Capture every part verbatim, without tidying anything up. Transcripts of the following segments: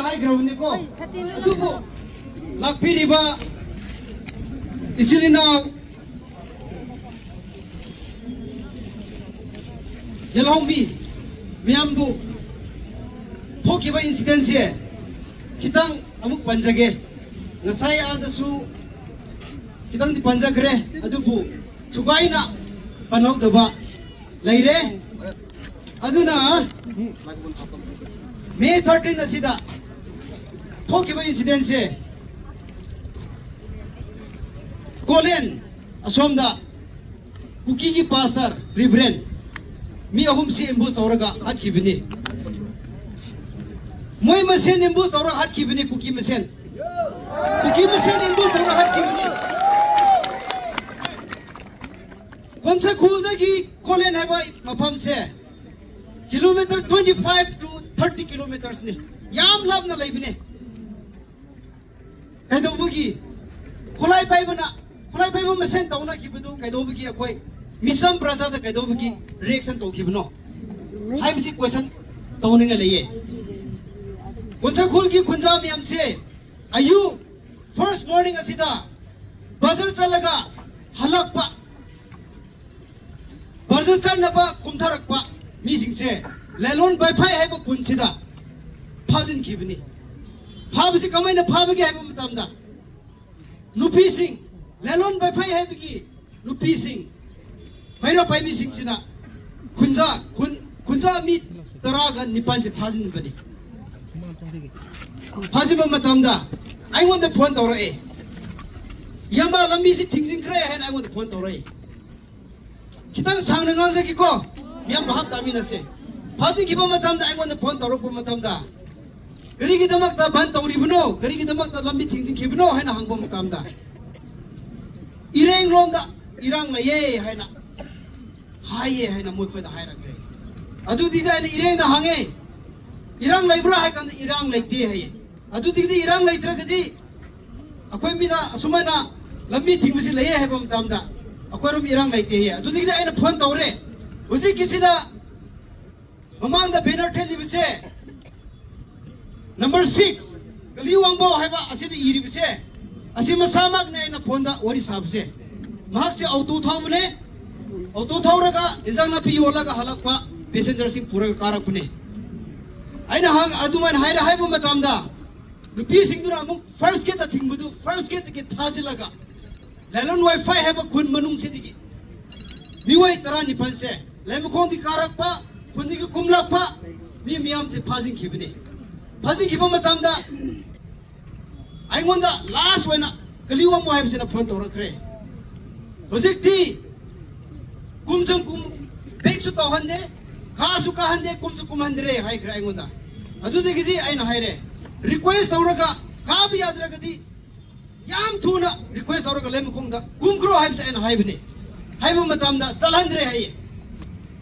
ꯍꯥꯏꯈ꯭ꯔꯕꯅꯤꯀꯣ꯫ ꯑꯗꯨꯕꯨ ꯂꯥꯛꯄꯤꯔꯤꯕ ꯏꯆꯤꯜ ꯏꯅꯥꯎ ꯌꯦꯜꯍꯧꯃꯤ ꯃꯌꯥꯝꯕꯨ ꯊꯣꯛꯈꯤꯕ ꯏꯟꯁꯤꯗꯦꯟꯁꯦ ꯈꯤꯇꯪ ꯑꯃꯨꯛ ꯄꯟꯖꯒꯦ꯫ ꯉꯁꯥꯏ ꯑꯥꯗꯁꯨ ꯈꯤꯇꯪꯗꯤ ꯄꯟꯖꯈ꯭ꯔꯦ, ꯑꯗꯨꯕꯨ ꯁꯨꯒꯥꯏꯅ ꯄꯟꯍꯧꯗꯕ ꯂꯩꯔꯦ꯫ ꯑꯗꯨꯅ ꯃꯦ ꯊꯥꯔꯇꯤꯟ ꯑꯁꯤꯗ ꯊꯣꯛꯈꯤꯕ ꯏꯟꯁꯤꯗꯦꯟꯁꯦ ꯀꯣꯂꯦꯟ ꯑꯁꯣꯝꯗ ꯀꯨꯀꯤꯒꯤ ꯄꯥꯁꯇꯔ ꯔꯤꯚꯔꯦꯟ ꯃꯤ ꯑꯍꯨꯝꯁꯤ ꯑꯦꯝꯕꯨꯁ ꯇꯧꯔꯒ ꯍꯥꯠꯈꯤꯕꯅꯤ꯫ ꯃꯣꯏ ꯃꯁꯦꯟ ꯑꯦꯝꯕꯨꯁ ꯇꯧꯔꯒ ꯍꯥꯠꯈꯤꯕꯅꯤ, ꯀꯨꯀꯤ ꯃꯁꯦꯟ꯫ ꯀꯨꯀꯤ ꯃꯁꯦꯟ ꯑꯦꯝꯕꯨꯁ ꯇꯧꯔꯒ ꯍꯥꯠꯈꯤꯕꯅꯤ꯫ ꯀꯣꯟꯁꯥꯈꯨꯜꯗꯒꯤ ꯀꯣꯂꯦꯟ ꯍꯥꯏꯕ ꯃꯐꯝꯁꯦ kilometre twenty five to thirty kilometersꯅꯤ꯫ ꯌꯥꯝ ꯂꯥꯞꯅ ꯂꯩꯕꯅꯦ꯫ ꯀꯩꯗꯧꯕꯒꯤ ꯈꯨꯠꯂꯥꯏ ꯄꯥꯏꯕꯅ, ꯈꯨꯠꯂꯥꯏ ꯄꯥꯏꯕ ꯃꯁꯦꯟ ꯇꯧꯅꯈꯤꯕꯗꯨ ꯀꯩꯗꯧꯕꯒꯤ ꯑꯩꯈꯣꯏ ꯃꯤꯆꯝ ꯄ꯭ꯔꯖꯥꯗ ꯀꯩꯗꯧꯕꯒꯤ ꯔꯤꯌꯦꯛꯁꯟ ꯇꯧꯈꯤꯕꯅꯣ ꯍꯥꯏꯕꯁꯤ ꯀꯣꯏꯁꯟ ꯇꯧꯅꯤꯡꯉꯥꯏ ꯂꯩꯌꯦ꯫ ꯀꯣꯟꯁꯥꯈꯨꯜꯒꯤ ꯈꯨꯟꯖꯥ ꯃꯌꯥꯝꯁꯦ ꯑꯌꯨꯛ first morning ꯑꯁꯤꯗ ꯕꯖꯥꯔ ꯆꯠꯂꯒ ꯍꯜꯂꯛꯄ, ꯕꯖꯥꯔ ꯆꯠꯅꯕ ꯀꯨꯝꯊꯔꯛꯄ ꯃꯤꯁꯤꯡꯁꯦ ꯂꯦꯂꯣꯟ ꯕꯥꯏꯐꯥꯏ ꯍꯥꯏꯕ ꯈꯨꯟꯁꯤꯗ ꯐꯥꯖꯤꯟꯈꯤꯕꯅꯤ꯫ ꯐꯥꯕꯁꯤ ꯀꯃꯥꯏꯅ ꯐꯥꯕꯒꯦ ꯍꯥꯏꯕ ꯃꯇꯝꯗ ꯅꯨꯄꯤꯁꯤꯡ, ꯂꯦꯂꯣꯟ ꯕꯥꯏꯐꯥꯏ ꯍꯥꯏꯕꯒꯤ ꯅꯨꯄꯤꯁꯤꯡ, ꯃꯩꯔꯥ ꯄꯥꯏꯕꯤꯁꯤꯡꯁꯤꯅ ꯈꯨꯟꯖꯥ, ꯈꯨꯟ, ꯈꯨꯟꯖꯥ ꯃꯤ ꯇꯔꯥꯒ ꯅꯤꯄꯥꯟꯁꯦ ꯐꯥꯖꯤꯟꯕꯅꯤ꯫ ꯐꯥꯖꯤꯟꯕ ꯃꯇꯝꯗ ꯑꯩꯉꯣꯟꯗ ꯐꯣꯟ ꯇꯧꯔꯛꯑꯦ, "ꯏꯌꯥꯝꯕ, ꯂꯝꯕꯤꯁꯤ ꯊꯤꯡꯖꯤꯟꯈ꯭ꯔꯦ" ꯍꯥꯏꯅ ꯑꯩꯉꯣꯟꯗ ꯐꯣꯟ ꯇꯧꯔꯛꯑꯦ꯫ ꯈꯤꯇꯪ ꯁꯥꯡꯅ ꯉꯥꯡꯖꯒꯦꯀꯣ, ꯃꯤꯌꯥꯝ ꯚꯥꯞ ꯇꯥꯃꯤꯟꯅꯁꯦ꯫ ꯐꯥꯖꯤꯟꯈꯤꯕ ꯃꯇꯝꯗ ꯑꯩꯉꯣꯟꯗ ꯐꯣꯟ ꯇꯧꯔꯛꯄ ꯃꯇꯝꯗ, "ꯀꯔꯤꯒꯤꯗꯃꯛꯇ ꯕꯟ ꯇꯧꯔꯤꯕꯅꯣ? ꯀꯔꯤꯒꯤꯗꯃꯛꯇ ꯂꯝꯕꯤ ꯊꯤꯡꯖꯤꯟꯈꯤꯕꯅꯣ?" ꯍꯥꯏꯅ ꯍꯪꯕ ꯃꯇꯝꯗ, "ꯏꯔꯦꯡꯂꯣꯝꯗ ꯏꯔꯥꯡ ꯂꯩꯌꯦ" ꯍꯥꯏꯅ ꯍꯥꯏꯌꯦ ꯍꯥꯏꯅ ꯃꯈꯣꯏꯗ ꯍꯥꯏꯔꯛꯈ꯭ꯔꯦ꯫ ꯑꯗꯨꯗꯤꯗ ꯑꯩꯅ ꯏꯔꯦꯡꯗ ꯍꯪꯉꯦ, "ꯏꯔꯥꯡ ꯂꯩꯕ꯭ꯔꯥ?" ꯍꯥꯏ ꯀꯥꯟꯗ, "ꯏꯔꯥꯡ ꯂꯩꯇꯦ" ꯍꯥꯏꯌꯦ꯫ ꯑꯗꯨꯗꯤꯗꯤ ꯏꯔꯥꯡ ꯂꯩꯇ꯭ꯔꯒꯗꯤ ꯑꯩꯈꯣꯏ ꯃꯤꯗ ꯑꯁꯨꯃꯥꯏꯅ ꯂꯝꯕꯤ ꯊꯤꯡꯕꯁꯤ ꯂꯩꯌꯦ ꯍꯥꯏꯕ ꯃꯇꯝꯗ, "ꯑꯩꯈꯣꯏꯔꯣꯝ ꯏꯔꯥꯡ ꯂꯩꯇꯦ" ꯍꯥꯏꯌꯦ꯫ ꯑꯗꯨꯗꯒꯤꯗꯤ ꯑꯩꯅ ꯐꯣꯟ ꯇꯧꯔꯦ, ꯍꯧꯖꯤꯛꯀꯤꯁꯤꯗ ꯃꯃꯥꯡꯗ ꯕꯦꯅꯔ ꯊꯦꯠꯂꯤꯕꯁꯦ number ꯁꯤꯛꯁ, ꯀꯂꯤ ꯋꯥꯡꯕꯧ ꯍꯥꯏꯕ ꯑꯁꯤꯗ ꯏꯔꯤꯕꯁꯦ, ꯑꯁꯤ ꯃꯁꯥꯃꯛꯅꯦ ꯑꯩꯅ ꯐꯣꯟꯗ ꯋꯥꯔꯤ ꯁꯥꯕꯁꯦ꯫ ꯃꯍꯥꯛꯁꯦ ꯑꯣꯇꯣ ꯊꯧꯕꯅꯦ꯫ ꯑꯣꯇꯣ ꯊꯧꯔꯒ ꯏꯟꯖꯥꯡ ꯅꯥꯄꯤ ꯌꯣꯜꯂꯒ ꯍꯜꯂꯛꯄ, ꯄꯦꯁꯦꯟꯖꯔꯁꯤꯡ ꯄꯨꯔꯒ ꯀꯥꯔꯛꯄꯅꯦ꯫ ꯑꯩꯅ ꯍꯪ-, ꯑꯗꯨꯃꯥꯏꯅ ꯍꯥꯏꯔꯦ ꯍꯥꯏꯕ ꯃꯇꯝꯗ, ꯅꯨꯄꯤꯁꯤꯡꯗꯨꯅ ꯑꯃꯨꯛ ꯐꯥꯔꯁ ꯒꯦꯠꯇ ꯊꯤꯡꯕꯗꯨ, ꯐꯥꯔꯁ ꯒꯦꯠꯇꯒꯤ ꯊꯥꯖꯤꯜꯂꯒ ꯂꯥꯏꯂꯣꯟ ꯋꯥꯏꯐꯥꯏ ꯍꯥꯏꯕ ꯈꯨꯟ ꯃꯅꯨꯡꯁꯤꯗꯒꯤ ꯃꯤꯑꯣꯏ ꯇꯔꯥꯅꯤꯄꯥꯜꯁꯦ ꯂꯩꯃꯈꯣꯡꯗꯒꯤ ꯀꯥꯔꯛꯄ, ꯈꯨꯟꯗꯒꯤ ꯀꯨꯝꯂꯛꯄ ꯃꯤ ꯃꯤꯌꯥꯝꯁꯦ ꯐꯥꯖꯤꯟꯈꯤꯕꯅꯤ꯫ ꯐꯥꯖꯤꯟꯈꯤꯕ ꯃꯇꯝꯗ ꯑꯩꯉꯣꯟꯗ ꯂꯥꯁ ꯑꯣꯏꯅ ꯀꯂꯤ ꯋꯥꯡꯕꯧ ꯍꯥꯏꯕꯁꯤꯅ ꯐꯣꯟ ꯇꯧꯔꯛꯈ꯭ꯔꯦ꯫ ꯍꯧꯖꯤꯛꯇꯤ ꯀꯨꯝꯁꯨ ꯀꯨꯝ, ꯕꯦꯛꯁꯨ ꯇꯧꯍꯟꯗꯦ, ꯀꯥꯁꯨ ꯀꯥꯍꯟꯗꯦ, ꯀꯨꯝꯁꯨ ꯀꯨꯝꯍꯟꯗ꯭ꯔꯦ ꯍꯥꯏꯈ꯭ꯔꯦ ꯑꯩꯉꯣꯟꯗ꯫ ꯑꯗꯨꯗꯒꯤꯗꯤ ꯑꯩꯅ ꯍꯥꯏꯔꯦ, ꯔꯤꯀ꯭ꯋꯦꯁ ꯇꯧꯔꯒ ꯀꯥꯕ ꯌꯥꯗ꯭ꯔꯒꯗꯤ ꯌꯥꯝ ꯊꯨꯅ ꯔꯤꯀ꯭ꯋꯦꯁ ꯇꯧꯔꯒ ꯂꯩꯃꯈꯣꯡꯗ ꯀꯨꯝꯈ꯭ꯔꯣ ꯍꯥꯏꯕꯁꯦ ꯑꯩꯅ ꯍꯥꯏꯕꯅꯦ꯫ ꯍꯥꯏꯕ ꯃꯇꯝꯗ ꯆꯠꯍꯟꯗ꯭ꯔꯦ ꯍꯥꯏꯌꯦ꯫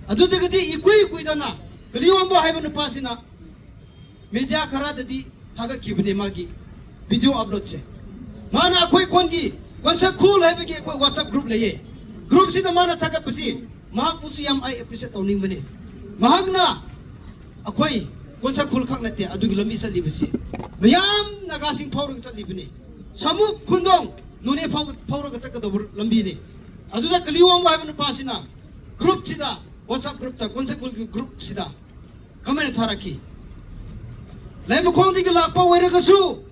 ꯑꯗꯨꯗꯒꯤꯗꯤ ꯏꯀꯨꯏ ꯀꯨꯏꯗꯅ ꯀꯂꯤ ꯋꯥꯡꯕꯧ ꯍꯥꯏꯕ ꯅꯨꯄꯥꯁꯤꯅ ꯃꯦꯗꯤꯌꯥ ꯈꯔꯗꯗꯤ ꯊꯥꯒꯠꯈꯤꯕꯅꯦ ꯃꯥꯒꯤ ꯚꯤꯗꯤꯑꯣ ꯑꯞꯂꯣꯗꯁꯦ꯫ ꯃꯥꯅ ꯑꯩꯈꯣꯏ ꯈꯨꯟꯒꯤ ꯀꯣꯟꯁꯥꯈꯨꯜ ꯍꯥꯏꯕꯒꯤ ꯑꯩꯈꯣꯏ ꯋꯥꯆꯞ ꯒ꯭ꯔꯨꯞ ꯂꯩꯌꯦ꯫ ꯒ꯭ꯔꯨꯞꯁꯤꯗ ꯃꯥꯅ ꯊꯥꯒꯠꯄꯁꯤ ꯃꯍꯥꯛꯄꯨꯁꯨ ꯌꯥꯝ ꯑꯩ ꯑꯦꯄ꯭ꯔꯤꯁꯤꯌꯦꯠ ꯇꯧꯅꯤꯡꯕꯅꯤ꯫ ꯃꯍꯥꯛꯅ ꯑꯩꯈꯣꯏ ꯀꯣꯟꯁꯥꯈꯨꯜ ꯈꯛ ꯅꯠꯇꯦ ꯑꯗꯨꯒꯤ ꯂꯝꯕꯤ ꯆꯠꯂꯤꯕꯁꯤ, ꯃꯌꯥꯝ ꯅꯥꯒꯥꯁꯤꯡ ꯐꯥꯎꯔꯒ ꯆꯠꯂꯤꯕꯅꯤ꯫ ꯁꯃꯨꯛ, ꯈꯨꯟꯗꯣꯡ, ꯅꯣꯅꯦ ꯐꯥꯎ-, ꯐꯥꯎꯔꯒ ꯆꯠꯀꯗꯧꯕ ꯂꯝꯕꯤꯅꯤ꯫ ꯑꯗꯨꯗ ꯀꯂꯤ ꯋꯥꯡꯕꯧ ꯍꯥꯏꯕ ꯅꯨꯄꯥꯁꯤꯅ ꯒ꯭ꯔꯨꯞꯁꯤꯗ, ꯋꯥꯆꯞ ꯒ꯭ꯔꯨꯞꯇ, ꯀꯣꯟꯁꯥꯈꯨꯜꯒꯤ ꯒ꯭ꯔꯨꯞꯁꯤꯗ ꯀꯃꯥꯏꯅ ꯊꯥꯔꯛꯈꯤ? ꯂꯩꯃꯈꯣꯡꯗꯒꯤ ꯂꯥꯛꯄ ꯑꯣꯏꯔꯒꯁꯨ,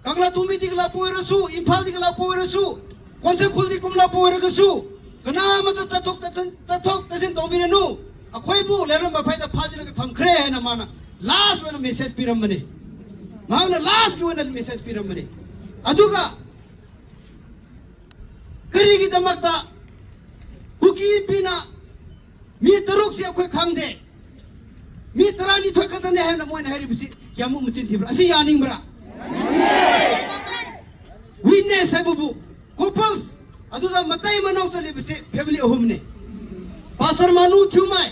ꯀꯪꯂꯥꯇꯣꯡꯕꯤꯗꯒꯤ ꯂꯥꯛꯄ ꯑꯣꯏꯔꯁꯨ, ꯏꯝꯐꯥꯜꯗꯒꯤ ꯂꯥꯛꯄ ꯑꯣꯏꯔꯁꯨ, ꯀꯣꯟꯁꯥꯈꯨꯜꯗꯒꯤ ꯀꯨꯝꯂꯛꯄ ꯑꯣꯏꯔꯒꯁꯨ, ꯀꯅꯥꯃꯠꯇ ꯆꯠꯊꯣꯛ ꯆꯠꯊꯣꯛ ꯆꯠꯊꯣꯛ ꯆꯠꯁꯤꯟ ꯇꯧꯕꯤꯔꯅꯨ꯫ ꯑꯩꯈꯣꯏꯕꯨ ꯂꯩꯔꯝꯕ ꯐꯩꯗ ꯐꯥꯖꯤꯜꯂꯒ ꯊꯝꯈ꯭ꯔꯦ ꯍꯥꯏꯅ ꯃꯥꯅ ꯂꯥꯁ ꯑꯣꯏꯅ ꯃꯦꯁꯦꯖ ꯄꯤꯔꯝꯕꯅꯤ꯫ ꯃꯍꯥꯛꯅ ꯂꯥꯁꯀꯤ ꯑꯣꯏꯅ ꯃꯦꯁꯦꯖ ꯄꯤꯔꯝꯕꯅꯤ꯫ ꯑꯗꯨꯒ ꯀꯔꯤꯒꯤꯗꯃꯛꯇ ꯀꯨꯀꯤ ꯅꯨꯄꯤꯅ ꯃꯤ ꯇꯔꯨꯛꯁꯤ ꯑꯩꯈꯣꯏ ꯈꯪꯗꯦ, ꯃꯤ ꯇꯔꯥꯅꯤꯊꯣꯏ ꯈꯛꯇꯅꯦ ꯍꯥꯏꯅ ꯃꯣꯏꯅ ꯍꯥꯏꯔꯤꯕꯁꯤ ꯀꯌꯥꯃꯨꯛ ꯃꯆꯤꯟ ꯊꯤꯕ꯭ꯔꯥ? ꯑꯁꯤ ꯌꯥꯅꯤꯡꯕ꯭ꯔꯥ? ꯋꯤꯠꯅꯦꯁ ꯍꯥꯏꯕꯕꯨ ꯀꯣꯄꯜꯁ, ꯑꯗꯨꯗ ꯃꯇꯩ ꯃꯅꯥꯎ ꯆꯠꯂꯤꯕꯁꯤ ꯐꯦꯃꯤꯂꯤ ꯑꯍꯨꯝꯅꯤ꯫ ꯄꯥꯁꯇꯔ ꯃꯥꯅꯨ ꯊꯤꯌꯨꯃꯥꯏ,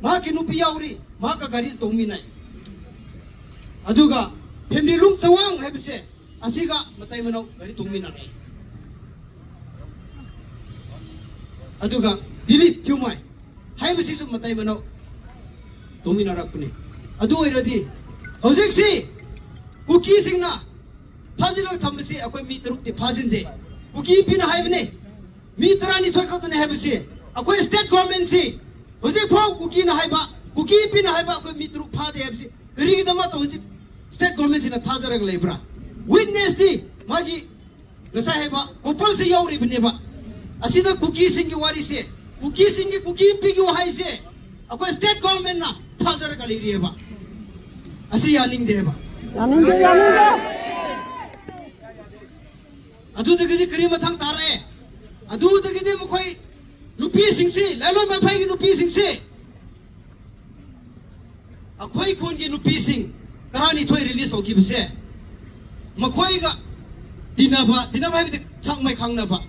ꯃꯍꯥꯛꯀꯤ ꯅꯨꯄꯤ ꯌꯥꯎꯔꯤ, ꯃꯍꯥꯛꯀ ꯒꯥꯔꯤ ꯇꯣꯡꯃꯤꯟꯅꯩ꯫ ꯑꯗꯨꯒ ꯐꯦꯃꯤꯂꯤ ꯂꯨꯡ ꯆꯋꯥꯡ ꯍꯥꯏꯕꯁꯦ ꯑꯁꯤꯒ ꯃꯇꯩ ꯃꯅꯥꯎ ꯒꯥꯔꯤ ꯇꯣꯡꯃꯤꯟꯅꯔꯛꯏ꯫ ꯑꯗꯨꯒ ꯗꯤꯂꯤꯞ ꯊꯤꯌꯨꯃꯥꯏ ꯍꯥꯏꯕꯁꯤꯁꯨ ꯃꯇꯩ ꯃꯅꯥꯎ ꯇꯣꯡꯃꯤꯟꯅꯔꯛꯄꯅꯤ꯫ ꯑꯗꯨ ꯑꯣꯏꯔꯗꯤ ꯍꯧꯖꯤꯛꯁꯤ ꯀꯨꯀꯤꯁꯤꯡꯅ ꯐꯥꯖꯤꯜꯂꯒ ꯊꯝꯕꯁꯤ ꯑꯩꯈꯣꯏ ꯃꯤ ꯇꯔꯨꯛꯇꯤ ꯐꯥꯖꯤꯟꯗꯦ꯫ ꯀꯨꯀꯤ ꯅꯨꯄꯤꯅ ꯍꯥꯏꯕꯅꯦ, ꯃꯤ ꯇꯔꯥꯅꯤꯊꯣꯏ ꯈꯛꯇꯅꯦ ꯍꯥꯏꯕꯁꯤ꯫ ꯑꯩꯈꯣꯏ state government ꯁꯤ ꯍꯧꯖꯤꯛꯐꯥꯎ ꯀꯨꯀꯤꯅ ꯍꯥꯏꯕ, ꯀꯨꯀꯤ ꯅꯨꯄꯤꯅ ꯍꯥꯏꯕ ꯑꯩꯈꯣꯏ ꯃꯤ ꯇꯔꯨꯛ ꯐꯥꯗꯦ ꯍꯥꯏꯕꯁꯤ ꯀꯔꯤꯒꯤꯗꯃꯛꯇ ꯍꯧꯖꯤꯛ state government ꯁꯤꯅ ꯊꯥꯖꯔꯒ ꯂꯩꯕ꯭ꯔꯥ? Witness ꯇꯤ ꯃꯥꯒꯤ ꯉꯁꯥꯏ ꯍꯥꯏꯕ couple ꯁꯤ ꯌꯥꯎꯔꯤꯕꯅꯦꯕ꯫ ꯑꯁꯤꯗ ꯀꯨꯀꯤꯁꯤꯡꯒꯤ ꯋꯥꯔꯤꯁꯦ, ꯀꯨꯀꯤꯁꯤꯡꯒꯤ, ꯀꯨꯀꯤ ꯅꯨꯄꯤꯒꯤ ꯋꯥꯍꯩꯁꯦ ꯑꯩꯈꯣꯏ state government ꯅ ꯊꯥꯖꯔꯒ ꯂꯩꯔꯤꯑꯕ꯫ ꯑꯁꯤ ꯌꯥꯅꯤꯡꯗꯦꯕ꯫ ꯌꯥꯅꯤꯡꯗꯦ, ꯌꯥꯅꯤꯡꯗꯦ꯫ ꯑꯗꯨꯗꯒꯤꯗꯤ ꯀꯔꯤ ꯃꯊꯪ ꯇꯥꯔꯛꯑꯦ? ꯑꯗꯨꯗꯒꯤꯗꯤ ꯃꯈꯣꯏ ꯅꯨꯄꯤꯁꯤꯡꯁꯤ, ꯂꯥꯏꯂꯣꯟ ꯃꯩꯐꯩꯒꯤ ꯅꯨꯄꯤꯁꯤꯡꯁꯤ, ꯑꯩꯈꯣꯏ ꯈꯨꯟꯒꯤ ꯅꯨꯄꯤꯁꯤꯡ ꯇꯔꯥꯅꯤꯊꯣꯏ release ꯇꯧꯈꯤꯕꯁꯦ, ꯃꯈꯣꯏꯒ ꯇꯤꯟꯅꯕ, ꯇꯤꯟꯅꯕ ꯍꯥꯏꯕꯗꯤ ꯁꯛ ꯃꯥꯏ ꯈꯪꯅꯕ,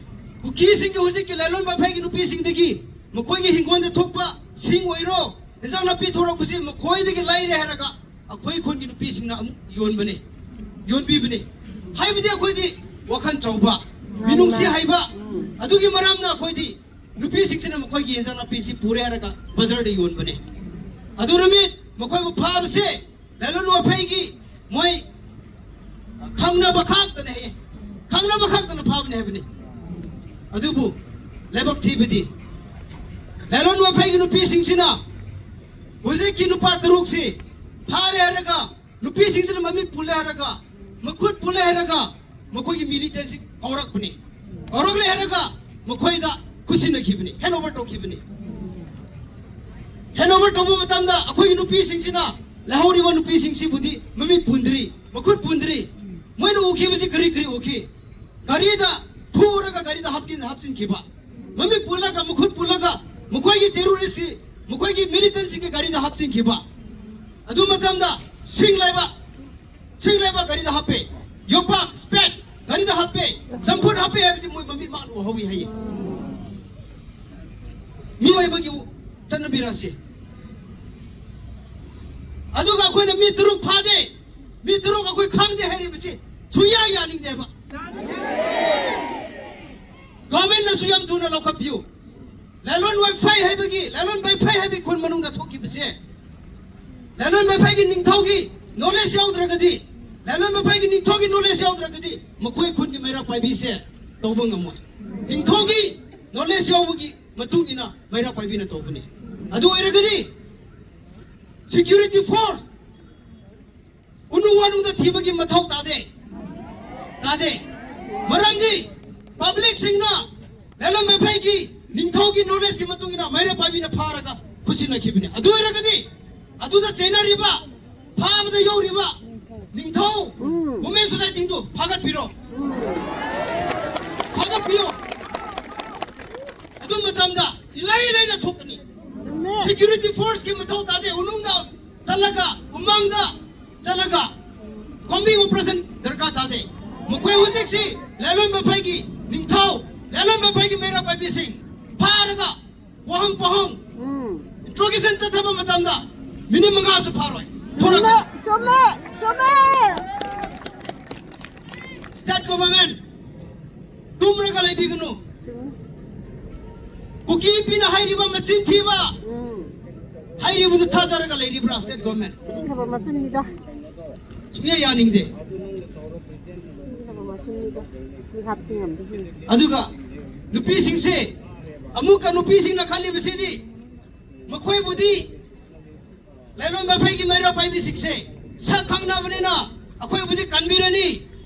ꯀꯨꯀꯤꯁꯤꯡꯒꯤ ꯍꯧꯖꯤꯛꯀꯤ ꯂꯥꯏꯂꯣꯟ ꯃꯩꯐꯩꯒꯤ ꯅꯨꯄꯤꯁꯤꯡꯗꯒꯤ ꯃꯈꯣꯏꯒꯤ ꯍꯤꯡꯒꯣꯜꯗ ꯊꯣꯛꯄ ꯁꯤꯡ ꯑꯣꯏꯔꯣ, ꯏꯟꯖꯥꯡ ꯅꯥꯄꯤ ꯊꯣꯔꯛꯄꯁꯤ ꯃꯈꯣꯏꯗꯒꯤ ꯂꯩꯔꯦ ꯍꯥꯏꯔꯒ ꯑꯩꯈꯣꯏ ꯈꯨꯟꯒꯤ ꯅꯨꯄꯤꯁꯤꯡꯅ ꯑꯃꯨꯛ ꯌꯣꯟꯕꯅꯦ, ꯌꯣꯟꯕꯤꯕꯅꯦ꯫ ꯍꯥꯏꯕꯗꯤ ꯑꯩꯈꯣꯏꯗꯤ ꯋꯥꯈꯜ ꯆꯥꯎꯕ, ꯃꯤꯅꯨꯡꯁꯤ ꯍꯩꯕ, ꯑꯗꯨꯒꯤ ꯃꯔꯝꯅ ꯑꯩꯈꯣꯏꯗꯤ ꯅꯨꯄꯤꯁꯤꯡꯁꯤꯅ ꯃꯈꯣꯏꯒꯤ ꯏꯟꯖꯥꯡ ꯅꯥꯄꯤꯁꯤ ꯄꯨꯔꯦ ꯍꯥꯏꯔꯒ ꯕꯖꯥꯔꯗ ꯌꯣꯟꯕꯅꯦ꯫ ꯑꯗꯨ ꯅꯨꯃꯤꯠ ꯃꯈꯣꯏꯕꯨ ꯐꯥꯕꯁꯦ ꯂꯥꯏꯂꯣꯟ ꯃꯩꯐꯩꯒꯤ ꯃꯣꯏ ꯈꯪꯅꯕ ꯈꯛꯇꯅꯦ ꯍꯥꯏꯌꯦ, ꯈꯪꯅꯕ ꯈꯛꯇꯅ ꯐꯥꯕꯅꯦ ꯍꯥꯏꯕꯅꯤ꯫ ꯑꯗꯨꯕꯨ ꯂꯥꯏꯕꯛ ꯊꯤꯕꯗꯤ ꯂꯥꯏꯂꯣꯟ ꯃꯩꯐꯩꯒꯤ ꯅꯨꯄꯤꯁꯤꯡꯁꯤꯅ ꯍꯧꯖꯤꯛꯀꯤ ꯅꯨꯄꯥ ꯇꯔꯨꯛꯁꯤ ꯐꯥꯔꯦ ꯍꯥꯏꯔꯒ, ꯅꯨꯄꯤꯁꯤꯡꯁꯤꯅ ꯃꯃꯤꯠ ꯄꯨꯜꯂꯦ ꯍꯥꯏꯔꯒ, ꯃꯈꯨꯠ ꯄꯨꯜꯂꯦ ꯍꯥꯏꯔꯒ ꯃꯈꯣꯏꯒꯤ ꯃꯤꯂꯤꯇꯦꯟꯁꯤ ꯀꯧꯔꯛꯄꯅꯤ꯫ ꯀꯧꯔꯛꯂꯦ ꯍꯥꯏꯔꯒ ꯃꯈꯣꯏꯗ ꯈꯨꯠꯁꯤꯟꯅꯈꯤꯕꯅꯤ, hand over ꯇꯧꯈꯤꯕꯅꯤ꯫ Hand over ꯇꯧꯕ ꯃꯇꯝꯗ ꯑꯩꯈꯣꯏꯒꯤ ꯅꯨꯄꯤꯁꯤꯡꯁꯤꯅ, ꯂꯩꯍꯧꯔꯤꯕ ꯅꯨꯄꯤꯁꯤꯡꯁꯤꯕꯨꯗꯤ ꯃꯃꯤꯠ ꯄꯨꯟꯗ꯭ꯔꯤ, ꯃꯈꯨꯠ ꯄꯨꯟꯗ꯭ꯔꯤ꯫ ꯃꯣꯏꯅ ꯎꯈꯤꯕꯁꯤ ꯀꯔꯤ ꯀꯔꯤ ꯎꯈꯤ? ꯒꯥꯔꯤꯗ ꯊꯨꯔꯒ ꯒꯥꯔꯤꯗ ꯍꯥꯞꯆꯤꯟ-, ꯍꯥꯞꯆꯤꯟꯈꯤꯕ꯫ ꯃꯃꯤꯠ ꯄꯨꯜꯂꯒ, ꯃꯈꯨꯠ ꯄꯨꯜꯂꯒ ꯃꯈꯣꯏꯒꯤ terrorist ꯁꯤ, ꯃꯈꯣꯏꯒꯤ ꯃꯤꯂꯤꯇꯦꯟꯁꯤꯡꯒꯤ ꯒꯥꯔꯤꯗ ꯍꯥꯞꯆꯤꯟꯈꯤꯕ꯫ ꯑꯗꯨ ꯃꯇꯝꯗ ꯁꯤꯡ ꯂꯩꯕ, ꯁꯤꯡ ꯂꯩꯕ ꯒꯥꯔꯤꯗ ꯍꯥꯞꯄꯦ, ꯌꯣꯄꯥꯛ, spade ꯒꯥꯔꯤꯗ ꯍꯥꯞꯄꯦ, ꯆꯝꯐꯨꯠ ꯍꯥꯞꯄꯦ ꯍꯥꯏꯕꯁꯤ ꯃꯣꯏ ꯃꯃꯤꯠ ꯃꯥꯡ ꯎꯍꯧꯏ ꯍꯥꯏꯌꯦ꯫ ꯃꯤꯑꯣꯏꯕꯒꯤ ꯆꯠꯅꯕꯤꯔꯁꯤ꯫ ꯑꯗꯨꯒ ꯑꯩꯈꯣꯏꯅ ꯃꯤ ꯇꯔꯨꯛ ꯐꯥꯗꯦ, ꯃꯤ ꯇꯔꯨꯛ ꯑꯩꯈꯣꯏ ꯈꯪꯗꯦ ꯍꯥꯏꯔꯤꯕꯁꯤ ꯁꯨꯡꯌꯥ ꯌꯥꯅꯤꯡꯗꯦꯕ꯫ Government ꯅꯁꯨ ꯌꯥꯝ ꯊꯨꯅ ꯂꯧꯈꯠꯄꯤꯌꯨ꯫ ꯂꯥꯏꯂꯣꯟ ꯃꯩꯐꯩ ꯍꯥꯏꯕꯒꯤ, ꯂꯥꯏꯂꯣꯟ ꯃꯩꯐꯩ ꯍꯥꯏꯕꯒꯤ ꯈꯨꯟ ꯃꯅꯨꯡꯗ ꯊꯣꯛꯈꯤꯕꯁꯦ, ꯂꯥꯏꯂꯣꯟ ꯃꯩꯐꯩꯒꯤ ꯅꯤꯡꯊꯧꯒꯤ knowledge ꯌꯥꯎꯗ꯭ꯔꯒꯗꯤ, ꯂꯥꯏꯂꯣꯟ ꯃꯐꯩꯒꯤ ꯅꯤꯡꯊꯧꯒꯤ ꯅꯣꯂꯦꯖ ꯌꯥꯎꯗ꯭ꯔꯒꯗꯤ ꯃꯈꯣꯏ ꯈꯨꯟꯒꯤ ꯃꯩꯔꯥ ꯄꯥꯏꯕꯤꯁꯦ ꯇꯧꯕ ꯉꯝꯃꯣꯏ꯫ ꯅꯤꯡꯊꯧꯒꯤ ꯅꯣꯂꯦꯖ ꯌꯥꯎꯕꯒꯤ ꯃꯇꯨꯡ ꯏꯟꯅ ꯃꯩꯔꯥ ꯄꯥꯏꯕꯤꯅ ꯇꯧꯕꯅꯤ꯫ ꯑꯗꯨ ꯑꯣꯏꯔꯒꯗꯤ ꯁꯦꯀ꯭ꯌꯨꯔꯤꯇꯤ ꯐꯣꯔꯁ ꯎꯅꯨ ꯋꯥꯅꯨꯗ ꯊꯤꯕꯒꯤ ꯃꯊꯧ ꯇꯥꯗꯦ꯫ ꯇꯥꯗꯦ꯫ ꯃꯔꯝꯗꯤ ꯄꯕ꯭ꯂꯤꯛꯁꯤꯡꯅ ꯂꯥꯏꯂꯣꯟ ꯃꯐꯩꯒꯤ ꯅꯤꯡꯊꯧꯒꯤ ꯅꯣꯂꯦꯖꯀꯤ ꯃꯇꯨꯡ ꯏꯟꯅ ꯃꯩꯔꯥ ꯄꯥꯏꯕꯤꯅ ꯐꯥꯔꯒ ꯈꯨꯠꯁꯤꯟꯅꯈꯤꯕꯅꯤ꯫ ꯑꯗꯨ ꯑꯣꯏꯔꯒꯗꯤ ꯑꯗꯨꯗ ꯆꯦꯟꯅꯔꯤꯕ, ꯐꯥꯕꯗ ꯌꯧꯔꯤꯕ ꯅꯤꯡꯊꯧ ꯎꯝ꯫ ꯋꯨꯃꯦꯟ ꯁꯣꯁꯥꯏꯇꯤꯗꯨ ꯐꯥꯒꯠꯄꯤꯔꯣ꯫ ꯐꯥꯒꯠꯄꯤꯌꯣ꯫ ꯑꯗꯨ ꯃꯇꯝꯗ ꯏꯂꯥꯏ ꯂꯥꯏꯅ ꯊꯣꯛꯀꯅꯤ꯫ ꯆꯨꯝꯃꯦ꯫ ꯁꯦꯀ꯭ꯌꯨꯔꯤꯇꯤ ꯐꯣꯔꯁꯀꯤ ꯃꯊꯧ ꯇꯥꯗꯦ꯫ ꯎꯅꯨꯡꯗ ꯆꯠꯂꯒ, ꯎꯃꯪꯗ ꯆꯠꯂꯒ ꯀꯣꯝꯕꯤꯡ ꯑꯣꯄꯔꯦꯁꯟ ꯗꯔꯀꯥꯔ ꯇꯥꯗꯦ꯫ ꯃꯈꯣꯏ ꯍꯧꯖꯤꯛꯁꯤ ꯂꯥꯏꯂꯣꯟ ꯃꯐꯩꯒꯤ ꯅꯤꯡꯊꯧ, ꯂꯥꯏꯂꯣꯟ ꯃꯐꯩꯒꯤ ꯃꯩꯔꯥ ꯄꯥꯏꯕꯤꯁꯤꯡ ꯐꯥꯔꯒ ꯋꯥꯍꯪ ꯄꯥꯎꯍꯪ ꯎꯝ꯫ ꯏꯟꯇ꯭ꯔꯣꯒꯦꯁꯟ ꯆꯠꯊꯕ ꯃꯇꯝꯗ ꯃꯤꯅꯤꯠ ꯃꯉꯥꯁꯨ ꯐꯥꯔꯣꯏ꯫ ꯆꯨꯝꯃꯦ, ꯊꯣꯔꯛꯀꯅꯤ꯫ ꯆꯨꯝꯃꯦ, ꯆꯨꯝꯃꯦ꯫ ꯁ꯭ꯇꯦꯠ ꯒꯣꯚꯔꯟꯃꯦꯟꯠ ꯇꯨꯝꯔꯒ ꯂꯩꯕꯤꯒꯅꯨ꯫ ꯆꯨꯝꯃꯦ꯫ ꯀꯨꯀꯤ ꯅꯨꯄꯤꯅ ꯍꯥꯏꯔꯤꯕ ꯃꯆꯤꯟ ꯊꯤꯕ ꯎꯝ꯫ ꯍꯥꯏꯔꯤꯕꯗꯨ ꯊꯥꯖꯔꯒ ꯂꯩꯔꯤꯕ꯭ꯔꯥ ꯁ꯭ꯇꯦꯠ ꯒꯣꯚꯔꯟꯃꯦꯟꯠ? ꯁꯤꯈ꯭ꯔꯕ ꯃꯆꯤꯟꯅꯤꯗ꯫ ꯁꯨꯡꯌꯥ ꯌꯥꯅꯤꯡꯗꯦ꯫ ꯁꯤꯈ꯭ꯔꯕ ꯃꯆꯤꯟꯅꯤꯗ꯫ ꯃꯤ ꯍꯥꯠꯄ ꯉꯝꯕꯁꯤꯡ꯫ ꯑꯗꯨꯒ ꯅꯨꯄꯤꯁꯤꯡꯁꯦ, ꯑꯃꯨꯛꯀ ꯅꯨꯄꯤꯁꯤꯡꯅ ꯈꯜꯂꯤꯕꯁꯤꯗꯤ ꯃꯈꯣꯏꯕꯨꯗꯤ ꯂꯥꯏꯂꯣꯟ ꯃꯐꯩꯒꯤ ꯃꯩꯔꯥ ꯄꯥꯏꯕꯤꯁꯤꯡꯁꯦ ꯁꯛ ꯈꯪꯅꯕꯅꯤꯅ ꯑꯩꯈꯣꯏꯕꯨꯗꯤ ꯀꯟꯕꯤꯔꯅꯤ,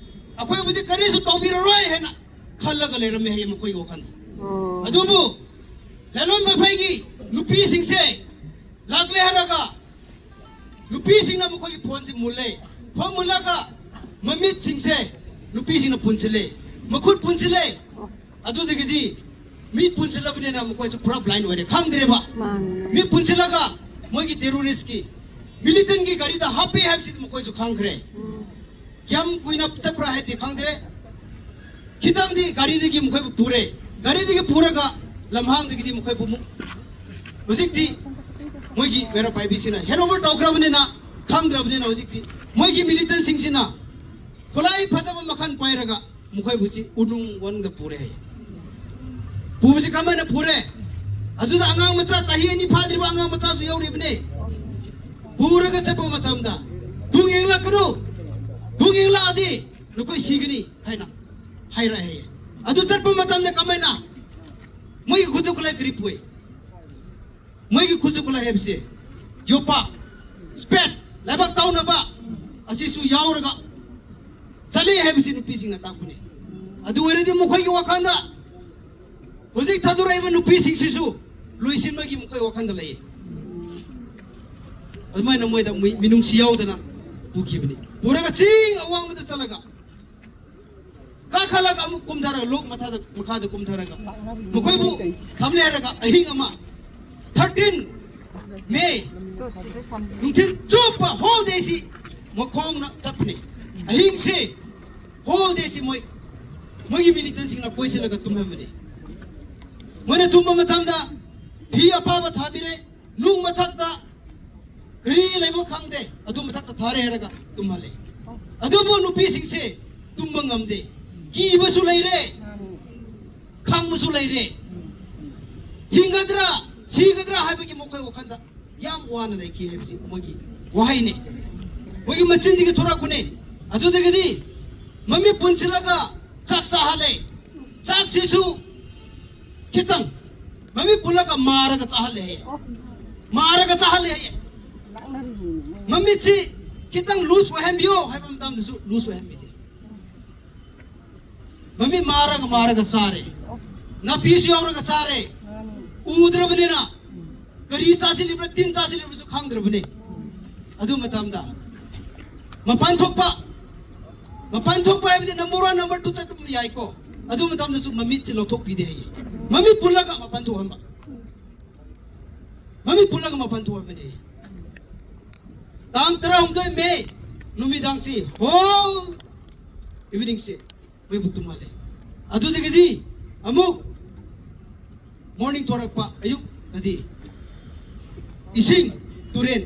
ꯑꯩꯈꯣꯏꯕꯨꯗꯤ ꯀꯔꯤꯁꯨ ꯇꯧꯕꯤꯔꯔꯣꯏ ꯍꯥꯏꯅ ꯈꯜꯂꯒ ꯂꯩꯔꯝꯃꯦ ꯍꯥꯏꯌꯦ ꯃꯈꯣꯏꯒꯤ ꯋꯥꯈꯜꯗ꯫ ꯑꯣ꯫ ꯑꯗꯨꯕꯨ ꯂꯥꯏꯂꯣꯟ ꯃꯐꯩꯒꯤ ꯅꯨꯄꯤꯁꯤꯡꯁꯦ ꯂꯥꯛꯂꯦ ꯍꯥꯏꯔꯒ ꯅꯨꯄꯤꯁꯤꯡꯅ ꯃꯈꯣꯏꯒꯤ ꯐꯣꯟꯁꯤ ꯃꯨꯜꯂꯦ꯫ ꯐꯣꯟ ꯃꯨꯜꯂꯒ ꯃꯃꯤꯠꯁꯤꯡꯁꯦ ꯅꯨꯄꯤꯁꯤꯡꯅ ꯄꯨꯟꯁꯤꯜꯂꯦ, ꯃꯈꯨꯠ ꯄꯨꯟꯁꯤꯜꯂꯦ꯫ ꯑꯗꯨꯗꯒꯤꯗꯤ ꯃꯤꯠ ꯄꯨꯟꯁꯤꯜꯂꯕꯅꯤꯅ ꯃꯈꯣꯏꯁꯨ ꯄꯨꯔꯥ ꯕ꯭ꯂꯥꯏꯟ ꯑꯣꯏꯔꯦ, ꯈꯪꯗ꯭ꯔꯦꯕ꯫ ꯃꯥꯅꯦ꯫ ꯃꯤꯠ ꯄꯨꯟꯁꯤꯜꯂꯒ ꯃꯣꯏꯒꯤ ꯇꯦꯔꯣꯔꯤꯁꯀꯤ, ꯃꯤꯂꯤꯇꯦꯟꯒꯤ ꯒꯥꯔꯤꯗ ꯍꯥꯞꯄꯦ ꯍꯥꯏꯕꯁꯤꯗꯤ ꯃꯈꯣꯏꯁꯨ ꯈꯪꯈ꯭ꯔꯦ꯫ ꯎꯝ꯫ ꯀꯌꯥꯝ ꯀꯨꯏꯅ ꯆꯠꯄ꯭ꯔꯥ ꯍꯥꯏꯗꯤ ꯈꯪꯗ꯭ꯔꯦ꯫ ꯈꯤꯇꯪꯗꯤ ꯒꯥꯔꯤꯗꯒꯤ ꯃꯈꯣꯏꯕꯨ ꯄꯨꯔꯦ꯫ ꯒꯥꯔꯤꯗꯒꯤ ꯄꯨꯔꯒ ꯂꯝꯍꯥꯡꯗꯒꯤꯗꯤ ꯃꯈꯣꯏꯕꯨ ꯑꯃꯨꯛ ꯍꯧꯖꯤꯛꯇꯤ ꯃꯣꯏꯒꯤ ꯃꯩꯔꯥ ꯄꯥꯏꯕꯤꯁꯤꯅ ꯍꯦꯟ ꯑꯣꯚꯔ ꯇꯧꯈ꯭ꯔꯕꯅꯤꯅ, ꯈꯪꯗ꯭ꯔꯕꯅꯤꯅ ꯍꯧꯖꯤꯛꯇꯤ ꯃꯣꯏꯒꯤ ꯃꯤꯂꯤꯇꯦꯟꯁꯤꯡꯁꯤꯅ ꯈꯨꯠꯂꯥꯏ ꯐꯖꯕ ꯃꯈꯜ ꯄꯥꯏꯔꯒ ꯃꯈꯣꯏꯕꯨꯁꯤ ꯎꯅꯨꯡ ꯋꯥꯅꯨꯡꯗ ꯄꯨꯔꯦ ꯍꯥꯏ꯫ ꯄꯨꯕꯁꯤ ꯀꯔꯝꯍꯥꯏꯅ ꯄꯨꯔꯦ? ꯑꯗꯨꯗ ꯑꯉꯥꯡ ꯃꯆꯥ, ꯆꯍꯤ ꯑꯅꯤ ꯐꯥꯗ꯭ꯔꯤꯕ ꯑꯉꯥꯡ ꯃꯆꯥꯁꯨ ꯌꯧꯔꯤꯕꯅꯦ꯫ ꯄꯨꯔꯒ ꯆꯠꯄ ꯃꯇꯝꯗ ꯄꯨꯡ ꯌꯦꯡꯂꯛꯀꯅꯨ, ꯇꯨꯡ ꯏꯜꯂꯛꯑꯗꯤ ꯅꯈꯣꯏ ꯁꯤꯒꯅꯤ ꯍꯥꯏꯅ ꯍꯥꯏꯔꯛꯑꯦ꯫ ꯑꯗꯨ ꯆꯠꯄ ꯃꯇꯝꯗ ꯀꯃꯥꯏꯅ? ꯃꯣꯏꯒꯤ ꯈꯨꯠꯁꯨ ꯈꯨꯠꯂꯥꯏ ꯀꯔꯤ ꯄꯨꯏ? ꯃꯣꯏꯒꯤ ꯈꯨꯠꯁꯨ ꯈꯨꯠꯂꯥꯏ ꯍꯥꯏꯕꯁꯦ ꯌꯣꯄꯥꯛ, ꯁ꯭ꯄꯦꯠ, ꯂꯩꯕꯥꯛ ꯇꯧꯅꯕ, ꯑꯁꯤꯁꯨ ꯌꯥꯎꯔꯒ ꯆꯠꯂꯤ ꯍꯥꯏꯕꯁꯤ ꯅꯨꯄꯤꯁꯤꯡꯅ ꯇꯥꯛꯄꯅꯤ꯫ ꯑꯗꯨ ꯑꯣꯏꯔꯗꯤ ꯃꯈꯣꯏꯒꯤ ꯋꯥꯈꯜꯗ ꯍꯧꯖꯤꯛ ꯊꯥꯗꯣꯔꯛꯏꯕ ꯅꯨꯄꯤꯁꯤꯡꯁꯤꯁꯨ ꯂꯣꯏꯁꯤꯟꯕꯒꯤ ꯃꯈꯣꯏ ꯋꯥꯈꯜꯗ ꯂꯩꯌꯦ꯫ ꯑꯗꯨꯃꯥꯏꯅ ꯃꯣꯏꯗ ꯃꯤ-, ꯃꯤꯅꯨꯡꯁꯤ ꯌꯥꯎꯗꯅ ꯄꯨꯈꯤꯕꯅꯤ꯫ ꯄꯨꯔꯒ ꯆꯤꯡ ꯑꯋꯥꯡꯕꯗ ꯆꯠꯂꯒ, ꯀꯥꯈꯠꯂꯒ ꯑꯃꯨꯛ ꯀꯨꯝꯊꯔꯒ, ꯂꯣꯛ ꯃꯊꯥꯗ, ꯃꯈꯥꯗ ꯀꯨꯝꯊꯔꯒ ꯃꯈꯣꯏꯕꯨ ꯊꯝꯂꯦ ꯍꯥꯏꯔꯒ ꯑꯍꯤꯡ ꯑꯃ, ꯊꯥꯔꯇꯤꯟ ꯃꯦ, ꯅꯨꯡꯊꯤꯜ ꯆꯨꯞꯄ ꯍꯣꯜ ꯗꯦꯁꯤ ꯃꯈꯣꯡꯅ ꯆꯠꯄꯅꯤ꯫ ꯑꯍꯤꯡꯁꯤ ꯍꯣꯜ ꯗꯦꯁꯤ ꯃꯣꯏ, ꯃꯣꯏꯒꯤ ꯃꯤꯂꯤꯇꯦꯟꯁꯤꯡꯅ ꯀꯣꯏꯁꯤꯜꯂꯒ ꯇꯨꯝꯍꯟꯕꯅꯤ꯫ ꯃꯣꯏꯅ ꯇꯨꯝꯕ ꯃꯇꯝꯗ ꯐꯤ ꯑꯄꯥꯕ ꯊꯥꯕꯤꯔꯦ, ꯅꯨꯡ ꯃꯊꯛꯇ ꯀꯔꯤ ꯂꯩꯕ ꯈꯪꯗꯦ, ꯑꯗꯨ ꯃꯊꯛꯇ ꯊꯥꯔꯦ ꯍꯥꯏꯔꯒ ꯇꯨꯝꯍꯜꯂꯦ꯫ ꯑꯗꯨꯕꯨ ꯅꯨꯄꯤꯁꯤꯡꯁꯦ ꯇꯨꯝꯕ ꯉꯝꯗꯦ, ꯀꯤꯕꯁꯨ ꯂꯩꯔꯦ, ꯈꯪꯕꯁꯨ ꯂꯩꯔꯦ꯫ ꯍꯤꯡꯒꯗ꯭ꯔꯥ ꯁꯤꯒꯗ꯭ꯔꯥ ꯍꯥꯏꯕꯒꯤ ꯃꯈꯣꯏ ꯋꯥꯈꯜꯗ ꯌꯥꯝ ꯋꯥꯅ ꯂꯩꯈꯤ ꯍꯥꯏꯕꯁꯤ ꯃꯣꯏꯒꯤ ꯋꯥꯍꯩꯅꯤ, ꯃꯣꯏꯒꯤ ꯃꯆꯤꯟꯗꯒꯤ ꯊꯣꯔꯛꯄꯅꯤ꯫ ꯑꯗꯨꯗꯒꯤꯗꯤ ꯃꯃꯤꯠ ꯄꯨꯟꯁꯤꯜꯂꯒ ꯆꯥꯛ ꯆꯥꯍꯜꯂꯦ꯫ ꯆꯥꯛꯁꯤꯁꯨ ꯈꯤꯇꯪ ꯃꯃꯤꯠ ꯄꯨꯜꯂꯒ ꯃꯥꯔꯒ ꯆꯥꯍꯜꯂꯦ ꯍꯥꯏꯌꯦ꯫ ꯃꯥꯔꯒ ꯆꯥꯍꯜꯂꯦ ꯍꯥꯏꯌꯦ꯫ ꯃꯃꯤꯠꯁꯤ ꯈꯤꯇꯪ ꯂꯨꯖ ꯑꯣꯏꯍꯟꯕꯤꯌꯣ ꯍꯥꯏꯕ ꯃꯇꯝꯗꯁꯨ ꯂꯨꯖ ꯑꯣꯏꯍꯟꯕꯤꯗꯦ꯫ ꯃꯃꯤꯠ ꯃꯥꯔꯒ ꯃꯥꯔꯒ ꯆꯥꯔꯦ꯫ ꯅꯥꯄꯤꯁꯨ ꯌꯥꯎꯔꯒ ꯆꯥꯔꯦ꯫ ꯎꯗ꯭ꯔꯕꯅꯤꯅ ꯀꯔꯤ ꯆꯥꯁꯤꯜꯂꯤꯕ꯭ꯔꯥ, ꯇꯤꯟ ꯆꯥꯁꯤꯜꯂꯤꯕ꯭ꯔꯥꯁꯨ ꯈꯪꯗ꯭ꯔꯕꯅꯤ꯫ ꯑꯗꯨ ꯃꯇꯝꯗ ꯃꯄꯥꯟ ꯊꯣꯛꯄ, ꯃꯄꯥꯟ ꯊꯣꯛꯄ ꯍꯥꯏꯕꯗꯤ ꯅꯝꯕꯔ ꯋꯥꯟ, ꯅꯝꯕꯔ ꯇꯨ ꯆꯠꯄ ꯌꯥꯏꯀꯣ꯫ ꯑꯗꯨ ꯃꯇꯝꯗꯁꯨ ꯃꯃꯤꯠꯁꯤ ꯂꯧꯊꯣꯛꯄꯤꯗꯦ ꯍꯥꯏꯌꯦ꯫ ꯃꯃꯤꯠ ꯄꯨꯜꯂꯒ ꯃꯄꯥꯟ ꯊꯣꯛꯍꯟꯕ, ꯃꯃꯤꯠ ꯄꯨꯜꯂꯒ ꯃꯄꯥꯟ ꯊꯣꯛꯍꯟꯕꯅꯦ꯫ ꯇꯥꯡ ꯇꯔꯥꯍꯨꯝꯗꯣꯏ ꯃꯦ ꯅꯨꯃꯤꯗꯥꯡꯁꯤ ꯍꯣꯜ ꯏꯚꯤꯅꯤꯡꯁꯦ ꯃꯣꯏꯕꯨ ꯇꯨꯝꯍꯜꯂꯦ꯫ ꯑꯗꯨꯗꯒꯤꯗꯤ ꯑꯃꯨꯛ ꯃꯣꯔꯅꯤꯡ ꯊꯣꯔꯛꯄ, ꯑꯌꯨꯛꯇꯗꯤ ꯏꯁꯤꯡ, ꯇꯨꯔꯦꯟ,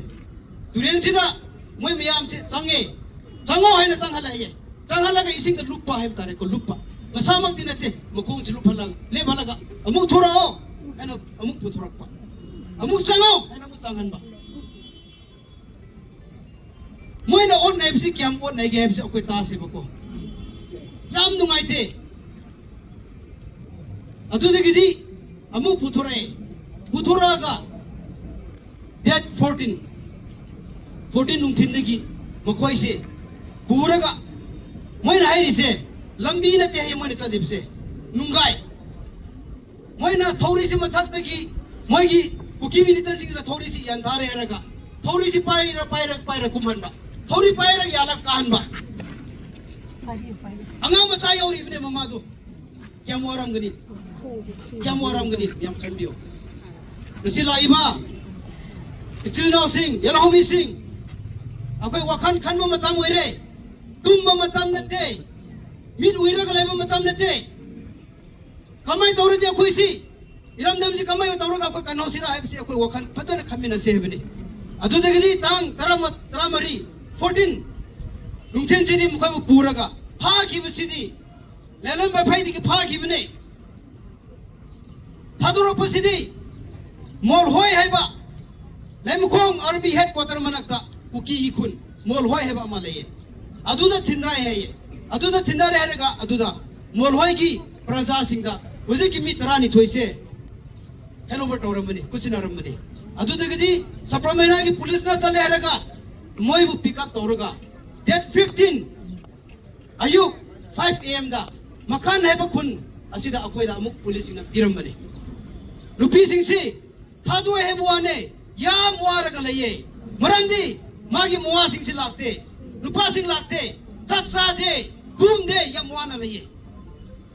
ꯇꯨꯔꯦꯟꯁꯤꯗ ꯃꯣꯏ ꯃꯌꯥꯝꯁꯦ ꯆꯪꯉꯦ꯫ ꯆꯪꯉꯣ ꯍꯥꯏꯅ ꯆꯪꯍꯜꯂꯛꯑꯦ꯫ ꯆꯪꯍꯜꯂꯒ ꯏꯁꯤꯡꯗ ꯂꯨꯞꯄ ꯍꯥꯏꯕ ꯇꯥꯔꯦꯀꯣ, ꯂꯨꯞꯄ꯫ ꯃꯁꯥꯃꯛꯇꯤ ꯅꯠꯇꯦ, ꯃꯈꯣꯡꯁꯤ ꯂꯨꯞꯍꯜꯂꯒ, ꯂꯦꯞꯍꯜꯂꯒ, "ꯑꯃꯨꯛ ꯊꯣꯔꯛꯑꯣ" ꯍꯥꯏꯅ ꯑꯃꯨꯛ ꯄꯨꯊꯣꯔꯛꯄ, "ꯑꯃꯨꯛ ꯆꯪꯉꯣ" ꯍꯥꯏꯅ ꯑꯃꯨꯛ ꯆꯪꯍꯟꯕ꯫ ꯃꯣꯏꯅ ꯑꯣꯠꯅꯩꯕꯁꯤ ꯀꯌꯥꯝ ꯑꯣꯠꯅꯩꯒꯦ ꯍꯥꯏꯕꯁꯤ ꯑꯩꯈꯣꯏ ꯇꯥꯁꯦꯕꯀꯣ꯫ ꯌꯥꯝ ꯅꯨꯡꯉꯥꯏꯇꯦ꯫ ꯑꯗꯨꯗꯒꯤꯗꯤ ꯑꯃꯨꯛ ꯄꯨꯊꯣꯔꯛꯑꯦ꯫ ꯄꯨꯊꯣꯔꯛꯑꯒ ꯗꯦꯠ ꯐꯣꯔꯇꯤꯟ, ꯐꯣꯔꯇꯤꯟ ꯅꯨꯡꯊꯤꯟꯗꯒꯤ ꯃꯈꯣꯏꯁꯦ ꯄꯨꯔꯒ, ꯃꯣꯏꯅ ꯍꯥꯏꯔꯤꯁꯦ ꯂꯝꯕꯤ ꯅꯠꯇꯦ ꯍꯥꯏꯌꯦ ꯃꯣꯏꯅ ꯆꯠꯂꯤꯕꯁꯦ, ꯅꯨꯡꯒꯥꯏ꯫ ꯃꯣꯏꯅ ꯊꯧꯔꯤꯁꯤ ꯃꯊꯛꯇꯒꯤ, ꯃꯣꯏꯒꯤ ꯀꯨꯀꯤ ꯃꯤꯂꯤꯇꯦꯟꯁꯤꯡꯁꯤꯅ ꯊꯧꯔꯤꯁꯤ ꯌꯥꯟꯊꯥꯔꯦ ꯍꯥꯏꯔꯒ, ꯊꯧꯔꯤꯁꯤ ꯄꯥꯏꯔ ꯄꯥꯏꯔ ꯄꯥꯏꯔ ꯀꯨꯝꯍꯟꯕ, ꯊꯧꯔꯤ ꯄꯥꯏꯔ ꯌꯥꯜꯂ ꯀꯥꯍꯟꯕ꯫ ꯑꯉꯥꯡ ꯃꯆꯥ ꯌꯧꯔꯤꯕꯅꯦ ꯃꯃꯥꯗꯨ꯫ ꯀꯌꯥꯝ ꯋꯥꯔꯝꯒꯅꯤ? ꯀꯌꯥꯝ ꯋꯥꯔꯝꯒꯅꯤ? ꯌꯥꯝ ꯈꯟꯕꯤꯌꯨ꯫ ꯉꯁꯤ ꯂꯥꯛꯏꯕ ꯏꯆꯤꯜ ꯏꯅꯥꯎꯁꯤꯡ, ꯌꯦꯜꯍꯧꯃꯤꯁꯤꯡ, ꯑꯩꯈꯣꯏ ꯋꯥꯈꯜ ꯈꯟꯕ ꯃꯇꯝ ꯑꯣꯏꯔꯦ꯫ ꯇꯨꯝꯕ ꯃꯇꯝ ꯅꯠꯇꯦ꯫ ꯃꯤꯠ ꯎꯏꯔꯒ ꯂꯩꯕ ꯃꯇꯝ ꯅꯠꯇꯦ꯫ ꯀꯃꯥꯏꯅ ꯇꯧꯔꯗꯤ ꯑꯩꯈꯣꯏꯁꯤ, ꯏꯔꯝꯗꯝꯁꯤ ꯀꯃꯥꯏꯅ ꯇꯧꯔꯒ ꯑꯩꯈꯣꯏ ꯀꯟꯍꯧꯁꯤꯔꯥ ꯍꯥꯏꯕꯁꯤ ꯑꯩꯈꯣꯏ ꯋꯥꯈꯜ ꯐꯖꯅ ꯈꯟꯃꯤꯟꯅꯁꯦ ꯍꯥꯏꯕꯅꯤ꯫ ꯑꯗꯨꯗꯒꯤꯗꯤ ꯇꯥꯡ ꯇꯔꯥꯃ-, ꯇꯔꯥꯃꯔꯤ, ꯐꯣꯔꯇꯤꯟ, ꯅꯨꯡꯊꯤꯜꯁꯤꯗꯤ ꯃꯈꯣꯏꯕꯨ ꯄꯨꯔꯒ ꯐꯥꯈꯤꯕꯁꯤꯗꯤ ꯂꯦꯂꯝ ꯕꯐꯩꯗꯒꯤ ꯐꯥꯈꯤꯕꯅꯦ꯫ ꯊꯥꯗꯣꯔꯛꯄꯁꯤꯗꯤ ꯃꯣꯜꯍꯣꯏ ꯍꯥꯏꯕ ꯂꯩꯃꯈꯣꯡ ꯑꯥꯔꯃꯤ ꯍꯦꯗ ꯀ꯭ꯋꯥꯇꯔ ꯃꯅꯥꯛꯇ ꯀꯨꯀꯤꯒꯤ ꯈꯨꯟ ꯃꯣꯜꯍꯣꯏ ꯍꯥꯏꯕ ꯑꯃ ꯂꯩꯌꯦ꯫ ꯑꯗꯨꯗ ꯊꯤꯟꯔꯥꯏ ꯍꯥꯏꯌꯦ꯫ ꯑꯗꯨꯗ ꯊꯤꯟꯔꯥꯏ ꯍꯥꯏꯔꯒ ꯑꯗꯨꯗ ꯃꯣꯜꯍꯣꯏꯒꯤ ꯄ꯭ꯔꯖꯥꯁꯤꯡꯗ ꯍꯧꯖꯤꯛꯀꯤ ꯃꯤ ꯇꯔꯥꯅꯤꯊꯣꯏꯁꯦ ꯍꯦꯟꯑꯣꯚꯔ ꯇꯧꯔꯝꯕꯅꯤ, ꯈꯨꯠꯁꯤꯟꯅꯔꯝꯕꯅꯤ꯫ ꯑꯗꯨꯗꯒꯤꯗꯤ ꯁꯄ꯭ꯔꯃꯩꯅꯥꯒꯤ ꯄꯨꯂꯤꯁꯅ ꯆꯠꯂꯦ ꯍꯥꯏꯔꯒ ꯃꯣꯏꯕꯨ ꯄꯤꯛ ꯑꯞ ꯇꯧꯔꯒ ꯗꯦꯠ ꯐꯤꯐꯇꯤꯟ ꯑꯌꯨꯛ ꯐꯥꯏꯚ ꯑꯦ ꯑꯦꯝꯗ ꯃꯈꯥꯟ ꯍꯥꯏꯕ ꯈꯨꯟ ꯑꯁꯤꯗ ꯑꯩꯈꯣꯏꯗ ꯑꯃꯨꯛ ꯄꯨꯂꯤꯁꯁꯤꯡꯅ ꯄꯤꯔꯝꯕꯅꯤ꯫ ꯅꯨꯄꯤꯁꯤꯡꯁꯤ ꯊꯥꯗꯣꯛꯑꯦ ꯍꯥꯏꯕ ꯋꯥꯅꯦ, ꯌꯥꯝ ꯋꯥꯔꯒ ꯂꯩꯌꯦ꯫ ꯃꯔꯝꯗꯤ ꯃꯥꯒꯤ ꯃꯋꯥꯁꯤꯡꯁꯤ ꯂꯥꯛꯇꯦ, ꯅꯨꯄꯥꯁꯤꯡ ꯂꯥꯛꯇꯦ, ꯆꯥꯛ ꯆꯥꯗꯦ, ꯇꯨꯝꯗꯦ, ꯌꯥꯝ ꯋꯥꯅ ꯂꯩꯌꯦ,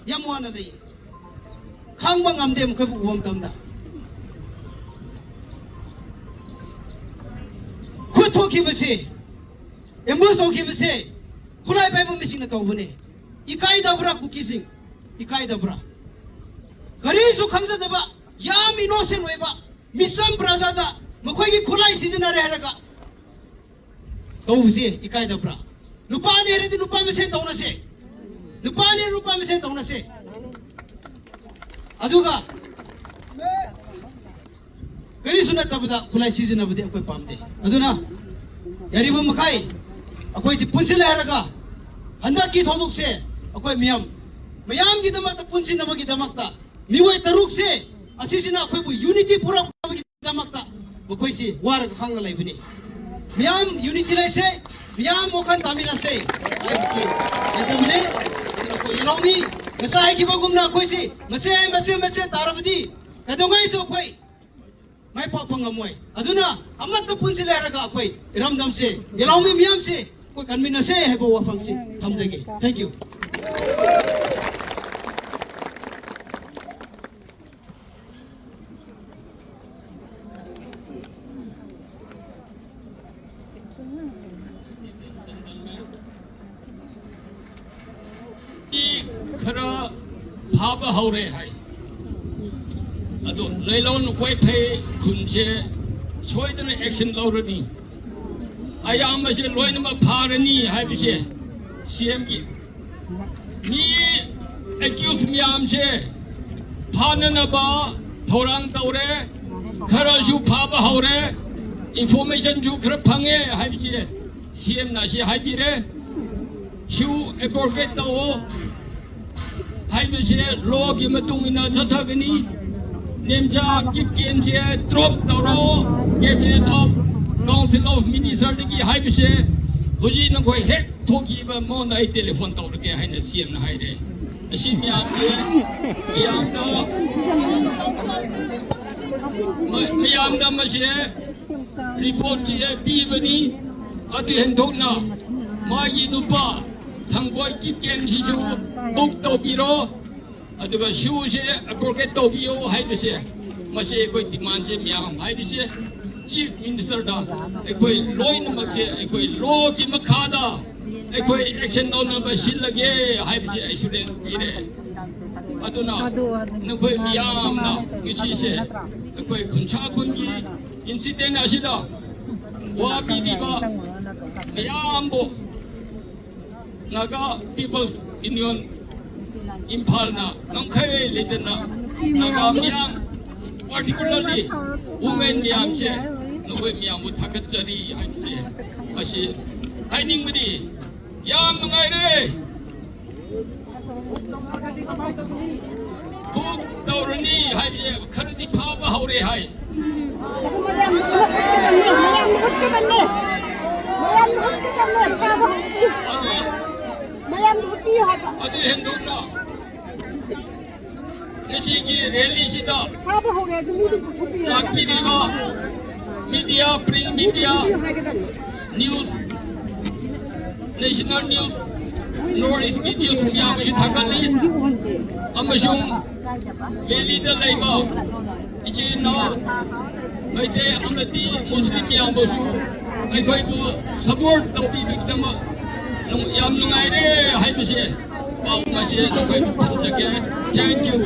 ꯌꯥꯝ ꯋꯥꯅ ꯂꯩꯌꯦ꯫ ꯈꯥꯡꯕ ꯉꯝꯗꯦ ꯃꯈꯣꯏꯕꯨ ꯎꯕ ꯃꯇꯝꯗ꯫ ꯈꯨꯠ ꯊꯣꯛꯈꯤꯕꯁꯦ, ꯑꯦꯝꯕꯨꯁ ꯇꯧꯈꯤꯕꯁꯦ ꯈꯨꯠꯂꯥꯏ ꯄꯥꯏꯕ ꯃꯤꯁꯤꯡꯅ ꯇꯧꯕꯅꯦ꯫ ꯏꯀꯥꯏꯗꯕ꯭ꯔꯥ ꯀꯨꯀꯤꯁꯤꯡ? ꯏꯀꯥꯏꯗꯕ꯭ꯔꯥ? ꯀꯔꯤꯁꯨ ꯈꯪꯖꯗꯕ, ꯌꯥꯝ ꯏꯅꯣꯁꯦꯟ ꯑꯣꯏꯕ ꯃꯤꯆꯝ ꯄ꯭ꯔꯖꯥꯗ ꯃꯈꯣꯏꯒꯤ ꯈꯨꯠꯂꯥꯏ ꯁꯤꯖꯤꯟꯅꯔꯦ ꯍꯥꯏꯔꯒ ꯇꯧꯕꯁꯦ ꯏꯀꯥꯏꯗꯕ꯭ꯔꯥ? ꯅꯨꯄꯥꯅꯤ ꯍꯥꯏꯔꯗꯤ ꯅꯨꯄꯥ ꯃꯁꯦꯟ ꯇꯧꯅꯁꯦ, ꯅꯨꯄꯥꯅꯤ ꯍꯥꯏꯔꯗꯤ ꯅꯨꯄꯥ ꯃꯁꯦꯟ ꯇꯧꯅꯁꯦ꯫ ꯑꯗꯨꯒ ꯀꯔꯤꯁꯨ ꯅꯠꯇꯕꯗ ꯈꯨꯠꯂꯥꯏ ꯁꯤꯖꯤꯟꯅꯕꯗꯤ ꯑꯩꯈꯣꯏ ꯄꯥꯝꯗꯦ꯫ ꯑꯗꯨꯅ ꯌꯥꯔꯤꯕ ꯃꯈꯩ ꯑꯩꯈꯣꯏꯁꯤ ꯄꯨꯟꯁꯤꯜꯂꯦ ꯍꯥꯏꯔꯒ ꯍꯟꯗꯛꯀꯤ ꯊꯧꯗꯣꯛꯁꯦ ꯑꯩꯈꯣꯏ ꯃꯤꯌꯥꯝ, ꯃꯌꯥꯝꯒꯤꯗꯃꯛꯇ ꯄꯨꯟꯁꯤꯟꯅꯕꯒꯤꯗꯃꯛꯇ ꯃꯤꯑꯣꯏ ꯇꯔꯨꯛꯁꯦ ꯑꯁꯤꯁꯤꯅ ꯑꯩꯈꯣꯏꯕꯨ unity ꯄꯨꯔꯛꯄꯒꯤꯗꯃꯛꯇ ꯃꯈꯣꯏꯁꯤ ꯋꯥꯔꯒ ꯈꯥꯡꯅ ꯂꯩꯕꯅꯤ꯫ ꯃꯤꯌꯥꯝ unity ꯂꯩꯁꯦ, ꯃꯤꯌꯥꯝ ꯋꯥꯈꯜ ꯇꯥꯃꯤꯟꯅꯁꯦ ꯍꯥꯏꯕꯁꯤ ꯍꯥꯏꯖꯕꯅꯤ꯫ ꯑꯗꯨꯅ ꯑꯩꯈꯣꯏ ꯌꯦꯂꯥꯎꯃꯤ ꯉꯁꯥꯏ ꯍꯥꯏꯈꯤꯕꯒꯨꯝꯅ ꯑꯩꯈꯣꯏꯁꯤ ꯃꯆꯦ ꯃꯆꯦ ꯃꯆꯦ ꯇꯥꯔꯕꯗꯤ ꯀꯩꯗꯧꯉꯩꯁꯨ ꯑꯩꯈꯣꯏ ꯃꯥꯏ ꯄꯥꯛꯄ ꯉꯝꯃꯣꯏ꯫ ꯑꯗꯨꯅ ꯑꯃꯠꯇ ꯄꯨꯟꯁꯤꯜꯂꯦ ꯍꯥꯏꯔꯒ ꯑꯩꯈꯣꯏ ꯏꯔꯝꯗꯝꯁꯦ, ꯌꯦꯂꯥꯎꯃꯤ ꯃꯤꯌꯥꯝꯁꯦ ꯑꯩꯈꯣꯏ ꯀꯟꯃꯤꯟꯅꯁꯦ ꯍꯥꯏꯕ ꯋꯥꯐꯝꯁꯤ ꯊꯝꯖꯒꯦ꯫ Thank you꯫ ꯈꯔ ꯐꯥꯕ ꯍꯧꯔꯦ ꯍꯥꯏ꯫ ꯑꯗꯣ ꯂꯩꯂꯣꯟ ꯋꯥꯏꯐꯩ ꯈꯨꯟꯁꯦ ꯁꯣꯏꯗꯅ action ꯂꯧꯔꯅꯤ꯫ ꯑꯌꯥꯝꯕꯁꯦ ꯂꯣꯏꯅꯃꯛ ꯐꯥꯔꯅꯤ ꯍꯥꯏꯕꯁꯦ ꯁꯤ ꯑꯦꯝꯒꯤ ꯃꯤ accused ꯃꯌꯥꯝꯁꯦ ꯐꯥꯅꯅꯕ ꯊꯧꯔꯥꯡ ꯇꯧꯔꯦ꯫ ꯈꯔꯁꯨ ꯐꯥꯕ ꯍꯧꯔꯦ꯫ Informationꯁꯨ ꯈꯔ ꯐꯪꯉꯦ ꯍꯥꯏꯕꯁꯦ ꯁꯤ ꯑꯦꯝꯅ ꯑꯁꯤ ꯍꯥꯏꯕꯤꯔꯦ꯫ ꯁꯨ abrogate ꯇꯧꯑꯣ ꯍꯥꯏꯕꯁꯦ lawꯒꯤ ꯃꯇꯨꯡ ꯏꯟꯅ ꯆꯠꯊꯒꯅꯤ꯫ ꯅꯦꯝꯆꯥ ꯀꯤꯞꯀꯦꯟꯁꯦ drop ꯇꯧꯔꯣ Cabinet of Council of Ministerꯗꯒꯤ ꯍꯥꯏꯕꯁꯦ ꯍꯧꯖꯤꯛ ꯅꯈꯣꯏ ꯍꯦꯛ ꯊꯣꯛꯈꯤꯕ ꯃꯉꯣꯟꯗ ꯑꯩ telephone ꯇꯧꯔꯒꯦ ꯍꯥꯏꯅ ꯁꯤ ꯑꯦꯝꯅ ꯍꯥꯏꯔꯦ꯫ ꯑꯁꯤ ꯃꯌꯥꯝꯁꯦ ꯃꯌꯥꯝꯗ, ꯃ-, ꯃꯌꯥꯝꯗ ꯃꯁꯤ reportꯁꯤ ꯄꯤꯕꯅꯤ꯫ ꯑꯗꯨ ꯍꯦꯟꯗꯣꯛꯅ ꯃꯥꯒꯤ ꯅꯨꯄꯥ ꯊꯥꯡꯕꯣꯏ ꯀꯤꯞꯀꯦꯟꯁꯤꯁꯨ book ꯇꯧꯕꯤꯔꯣ꯫ ꯑꯗꯨꯒ ꯁꯨꯁꯦ abrogate ꯇꯧꯕꯤꯌꯣ ꯍꯥꯏꯕꯁꯦ, ꯃꯁꯤ ꯑꯩꯈꯣꯏ demandꯁꯦ ꯃꯌꯥꯝ ꯍꯥꯏꯔꯤꯁꯦ꯫ Chief Ministerꯗ ꯑꯩꯈꯣꯏ ꯂꯣꯏꯅꯃꯛꯁꯦ ꯑꯩꯈꯣꯏ lawꯒꯤ ꯃꯈꯥꯗ ꯑꯩꯈꯣꯏ action ꯂꯧꯅꯕ ꯁꯤꯜꯂꯒꯦ ꯍꯥꯏꯕꯁꯦ assurance ꯄꯤꯔꯦ꯫ ꯑꯗꯨꯅ ꯅꯈꯣꯏ ꯃꯤꯌꯥꯝꯅ ꯉꯁꯤꯁꯦ ꯑꯩꯈꯣꯏ ꯈꯨꯟꯁꯥ ꯈꯨꯟꯒꯤ incident ꯑꯁꯤꯗ ꯋꯥꯕꯤꯔꯤꯕ ꯃꯌꯥꯝꯕꯨ Naga People's Union ꯏꯝꯐꯥꯜꯅ ꯉꯝꯈꯩ ꯂꯩꯇꯅ ꯅꯥꯒꯥ ꯃꯤꯌꯥꯝ, particularly women ꯃꯌꯥꯝꯁꯦ, ꯅꯈꯣꯏ ꯃꯌꯥꯝꯕꯨ ꯊꯥꯒꯠꯆꯔꯤ ꯍꯥꯏꯕꯁꯦ ꯃꯁꯤ ꯍꯥꯏꯅꯤꯡꯕꯗꯤ ꯌꯥꯝ ꯅꯨꯡꯉꯥꯏꯔꯦ꯫ ꯕꯨꯛ ꯇꯧꯔꯅꯤ ꯍꯥꯏꯕꯁꯦ ꯈꯔꯗꯤ ꯐꯥꯕ ꯍꯧꯔꯦ ꯍꯥꯏ꯫ ꯑꯗꯨ ꯃꯌꯥꯝꯅ ꯎꯠꯀꯗꯕꯅꯦ, ꯃꯌꯥꯝꯅ ꯎꯠꯀꯗꯕꯅꯦ, ꯃꯌꯥꯝꯅ ꯎꯠꯀꯗꯕꯅꯦ, ꯐꯥꯕ ꯍꯧꯔꯗꯤ꯫ ꯑꯗꯨ, ꯃꯌꯥꯝꯅ ꯎꯠꯄꯤꯌꯨ ꯍꯥꯏꯕ꯫ ꯑꯗꯨ ꯍꯦꯟꯗꯣꯛꯅ ꯉꯁꯤꯒꯤ ꯔꯦꯂꯤꯁꯤꯗ ꯐꯥꯕ ꯍꯧꯔꯦ, ꯑꯗꯨ ꯃꯤꯗꯨ ꯄꯨꯊꯣꯛꯄꯤꯌꯨ ꯍꯥꯏꯕ꯫ ꯂꯥꯛꯄꯤꯔꯤꯕ media, print media, news, national news, North East ꯀꯤ news ꯃꯌꯥꯝ ꯑꯁꯤ ꯊꯥꯒꯠꯂꯤ꯫ ꯑꯃꯁꯨꯡ ꯔꯦꯂꯤꯗ ꯂꯩꯕ ꯏꯆꯤꯟ ꯏꯅꯥꯎ ꯃꯩꯇꯩ ꯑꯃꯗꯤ ꯃꯨꯁꯂꯤꯝ ꯃꯌꯥꯝꯕꯨꯁꯨ ꯑꯩꯈꯣꯏꯕꯨ support ꯇꯧꯕꯤꯕꯒꯤꯗꯃꯛ ꯅꯨꯡ-, ꯌꯥꯝ ꯅꯨꯡꯉꯥꯏꯔꯦ ꯍꯥꯏꯕꯁꯦ ꯄꯥꯎ ꯑꯁꯤ ꯅꯈꯣꯏꯕꯨ ꯊꯝꯖꯒꯦ꯫ Thank you.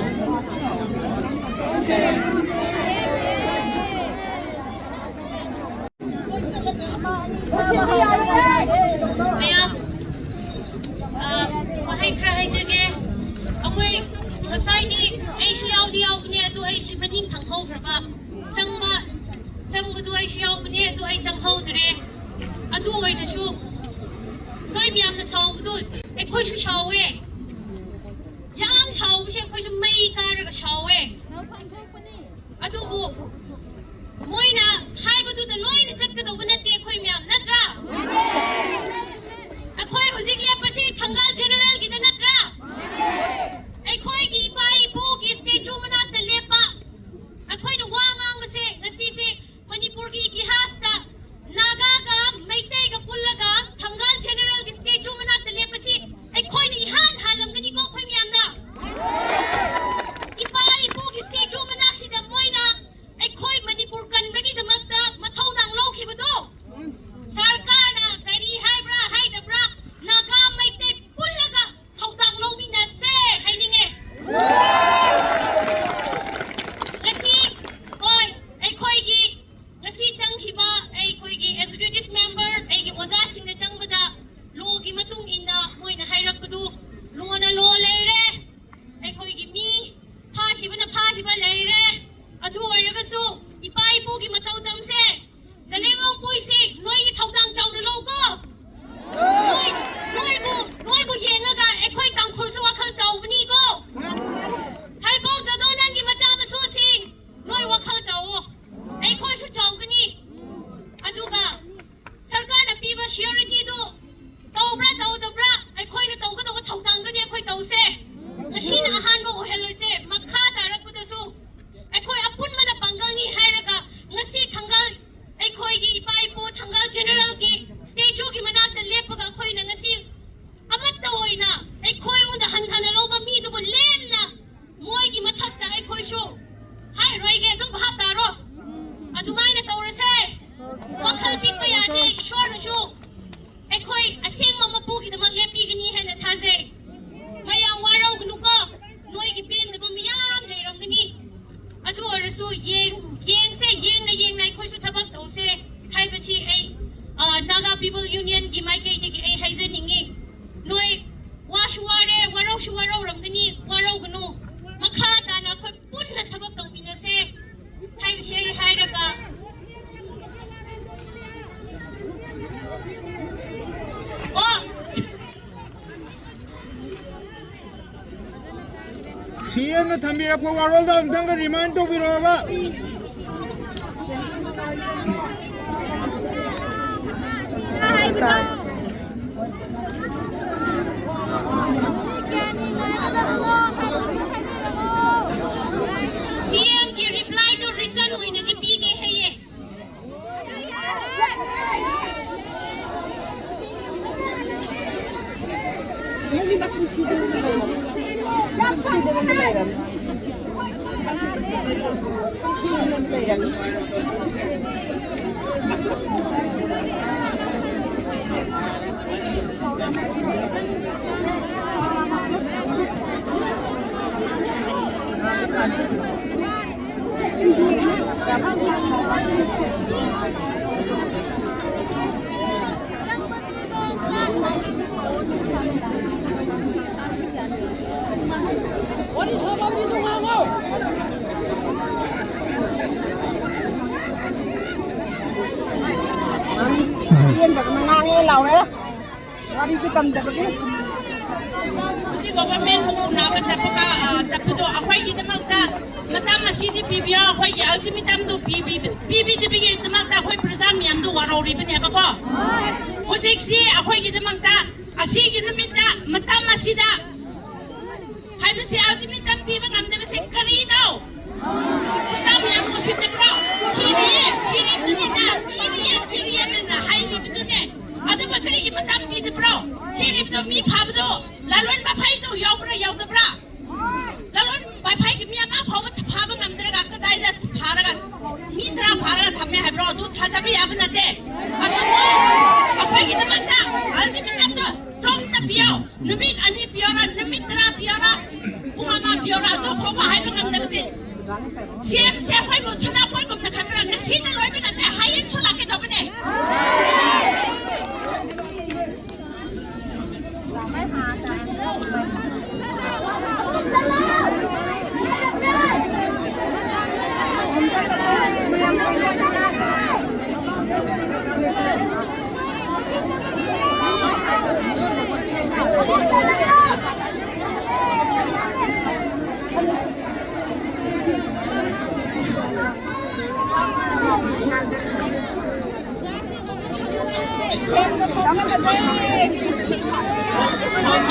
ꯃꯌꯥꯝ, ꯑ, ꯋꯥꯍꯩ ꯈꯔ ꯍꯥꯏꯖꯒꯦ꯫ ꯑꯩꯈꯣꯏ ꯉꯁꯥꯏꯗꯤ ꯑꯩꯁꯨ ꯌꯥꯎꯗꯤ ꯌꯥꯎꯕꯅꯦ, ꯑꯗꯨ ꯑꯩꯁꯤ ꯃꯅꯤꯡ ꯊꯪꯍꯧꯈ꯭ꯔꯕ꯫ ꯆꯪꯕ, ꯆꯪꯕꯗꯨ ꯑꯩꯁꯨ ꯌꯥꯎꯕꯅꯦ, ꯑꯗꯨ ꯑꯩ ꯆꯪꯍꯧꯗ꯭ꯔꯦ꯫ ꯑꯗꯨ ꯑꯣꯏꯔꯁꯨ ꯅꯣꯏ ꯃꯌꯥꯝꯅ ꯁꯥꯎꯕꯗꯨ ꯑꯩꯈꯣꯏꯁꯨ ꯁꯥꯎꯋꯦ꯫ ꯌꯥꯝ ꯁꯥꯎꯕꯁꯦ ꯑꯩꯈꯣꯏꯁꯨ ꯃꯩ ꯀꯥꯔꯒ ꯁꯥꯎꯋꯦ꯫ ꯑꯗꯨꯕꯨ ꯃꯣꯏꯅ ꯍꯥꯏꯕꯗꯨꯗ ꯂꯣꯏꯅ ꯆꯠꯀꯗꯧꯕ ꯅꯠꯇꯦ ꯑꯩꯈꯣꯏ ꯃꯌꯥꯝ, ꯅꯠꯇ꯭ꯔꯥ? ꯑꯩꯈꯣꯏ ꯍꯧꯖꯤꯛ ꯂꯦꯞꯄꯁꯤ ꯊꯪꯒꯥꯜ ꯖꯦꯅꯔꯦꯜꯒꯤꯗ ꯅꯠꯇ꯭ꯔꯥ? ꯑꯩꯈꯣꯏꯒꯤ ꯏꯄꯥ ꯏꯄꯨꯒꯤ statue ꯃꯅꯥꯛꯇ ꯂꯦꯞꯄ, ꯑꯩꯈꯣꯏꯅ ꯋꯥ ꯉꯥꯡꯕꯁꯦ ꯉꯁꯤꯁꯦ ꯃꯅꯤꯄꯨꯔꯒꯤ ꯏꯇꯤꯍꯥꯁꯇ ꯅꯥꯒꯥꯒ ꯃꯩꯇꯩꯒ ꯄꯨꯜꯂꯒ ꯊꯪꯒꯥꯜ ꯖꯦꯅꯔꯦꯜꯒꯤ statue ꯃꯅꯥꯛꯇ ꯂꯦꯞꯄꯁꯤ ꯑꯩꯈꯣꯏꯅ ꯏꯍꯥꯟ ꯍꯥꯜꯂꯝꯒꯅꯤꯀꯣ ꯑꯩꯈꯣꯏ ꯃꯌꯥꯝꯅ꯫ ꯏꯄꯥ ꯏꯄꯨꯒꯤ statue ꯃꯅꯥꯛꯁꯤꯗ ꯃꯣꯏꯅ ꯑꯩꯈꯣꯏ ꯃꯅꯤꯄꯨꯔ ꯀꯟꯕꯒꯤꯗꯃꯛꯇ ꯃꯊꯧꯗꯥꯡ ꯂꯧꯈꯤꯕꯗꯣ, ꯁꯔꯀꯥꯔꯅ ꯀꯔꯤ ꯍꯥꯏꯕ꯭ꯔꯥ ꯍꯥꯏꯗꯕ꯭ꯔꯥ, ꯅꯥꯒꯥ ꯃꯩꯇꯩ ꯄꯨꯜꯂꯒ ꯁꯤ ꯑꯦꯝꯅ ꯊꯝꯕꯤꯔꯛꯄ ꯋꯥꯔꯣꯜꯗꯣ ꯑꯃꯨꯛꯇꯪꯒ ꯔꯤꯃꯥꯏꯟ ꯇꯧꯕꯤꯔꯛꯑꯣꯕ꯫ ꯁꯤ ꯑꯦꯝꯒꯤ ꯔꯤꯄ꯭ꯂꯥꯏꯗꯨ ꯔꯤꯇꯟ ꯑꯣꯏꯅꯗꯤ ꯄꯤꯒꯦ ꯍꯥꯏꯌꯦ꯫ ꯋꯥꯔꯤ ꯁꯥꯕ ꯃꯤꯗꯣ ꯉꯥꯡꯉꯣ꯫ ꯄꯦꯟꯗꯕꯅ ꯉꯥꯡꯉꯦ ꯂꯥꯎꯔꯦ꯫ ꯋꯥꯔꯤꯁꯨ ꯇꯝꯗꯕꯒꯤ꯫ ꯍꯧꯖꯤꯛ ꯒꯣꯚꯔꯟꯃꯦꯟꯕꯨ ꯎꯅꯕ ꯆꯠꯄ, ꯑ, ꯆꯠꯄꯗꯣ ꯑꯩꯈꯣꯏꯒꯤꯗꯃꯛꯇ ꯃꯇꯝ ꯑꯁꯤꯗꯤ ꯄꯤꯕꯤꯌꯣ, ꯑꯩꯈꯣꯏꯒꯤ ꯑꯜꯇꯤꯃꯦꯇꯝꯗꯨ ꯄꯤꯕꯤ-, ꯄꯤꯕꯤꯗꯕꯒꯤꯗꯃꯛꯇ ꯑꯩꯈꯣꯏ ꯄ꯭ꯔꯖꯥ ꯃꯌꯥꯝꯗꯨ ꯋꯥꯔꯧꯔꯤꯕꯅꯦꯕꯀꯣ꯫ ꯍꯧꯖꯤꯛꯁꯤ ꯑꯩꯈꯣꯏꯒꯤꯗꯃꯛꯇ ꯑꯁꯤꯒꯤ ꯅꯨꯃꯤꯠꯇ, ꯃꯇꯝ ꯑꯁꯤꯗ ꯍꯥꯏꯕꯁꯤ ꯑꯜꯇꯤꯃꯦꯇꯝ ꯄꯤꯕ ꯉꯝꯗꯕꯁꯦ ꯀꯔꯤꯅꯣ? ꯃꯇꯝ ꯌꯥꯝ ꯎꯁꯤꯠꯇꯕ꯭ꯔꯣ? ꯊꯤꯔꯤꯌꯦ, ꯊꯤꯔꯤꯕꯗꯨꯅꯤꯅ, ꯊꯤꯔꯤꯌꯦ, ꯊꯤꯔꯤꯌꯦꯅ ꯍꯥꯏꯔꯤꯕꯗꯨꯅꯦ꯫ ꯑꯗꯨꯒ ꯀꯔꯤꯒꯤ ꯃꯇꯝ ꯄꯤꯗꯕ꯭ꯔꯣ? ꯊꯤꯔꯤꯕꯗꯣ ꯃꯤ ꯐꯥꯕꯗꯣ ꯂꯂꯣꯟꯕ ꯐꯩꯗꯣ ꯌꯥꯎꯕ꯭ꯔꯥ ꯌꯥꯎꯗꯕ꯭ꯔꯥ? ꯂꯂꯣꯟ ꯐꯩꯒꯤ ꯃꯤ ꯑꯃ ꯐꯥꯎꯕ ꯐꯥꯕ ꯉꯝꯗ꯭ꯔꯒ ꯀꯗꯥꯏꯗ ꯐꯥꯔꯒ ꯃꯤ ꯇꯔꯥ ꯐꯥꯔꯒ ꯊꯝꯃꯦ ꯍꯥꯏꯕ꯭ꯔꯣ? ꯑꯗꯨ ꯊꯥꯖꯕ ꯌꯥꯕ ꯅꯠꯇꯦ꯫ ꯑꯗꯨꯕꯨ ꯑꯩꯈꯣꯏꯒꯤꯗꯃꯛꯇ ꯑꯜꯇꯤꯃꯦꯇꯝꯗꯣ ꯆꯨꯝꯅ ꯄꯤꯌꯣ꯫ ꯅꯨꯃꯤꯠ ꯑꯅꯤ ꯄꯤꯌꯣꯔꯥ, ꯅꯨꯃꯤꯠ ꯇꯔꯥ ꯄꯤꯌꯣꯔꯥ, ꯄꯨꯡ ꯑꯃ ꯄꯤꯌꯣꯔꯥ, ꯑꯗꯨ ꯐꯥꯎꯕ ꯍꯥꯏꯕ ꯉꯝꯗꯕꯁꯦ꯫ ꯁꯤ ꯑꯦꯝꯁꯦ ꯑꯩꯈꯣꯏꯕꯨ ꯁꯅꯥꯄꯣꯠꯒꯨꯝꯅ ꯈꯟꯕ꯭ꯔꯥ? ꯉꯁꯤꯅ ꯂꯣꯏꯕ ꯅꯠꯇꯦ, ꯍꯌꯦꯡꯁꯨ ꯂꯥꯛꯀꯦ ꯇꯧꯕꯅꯦ꯫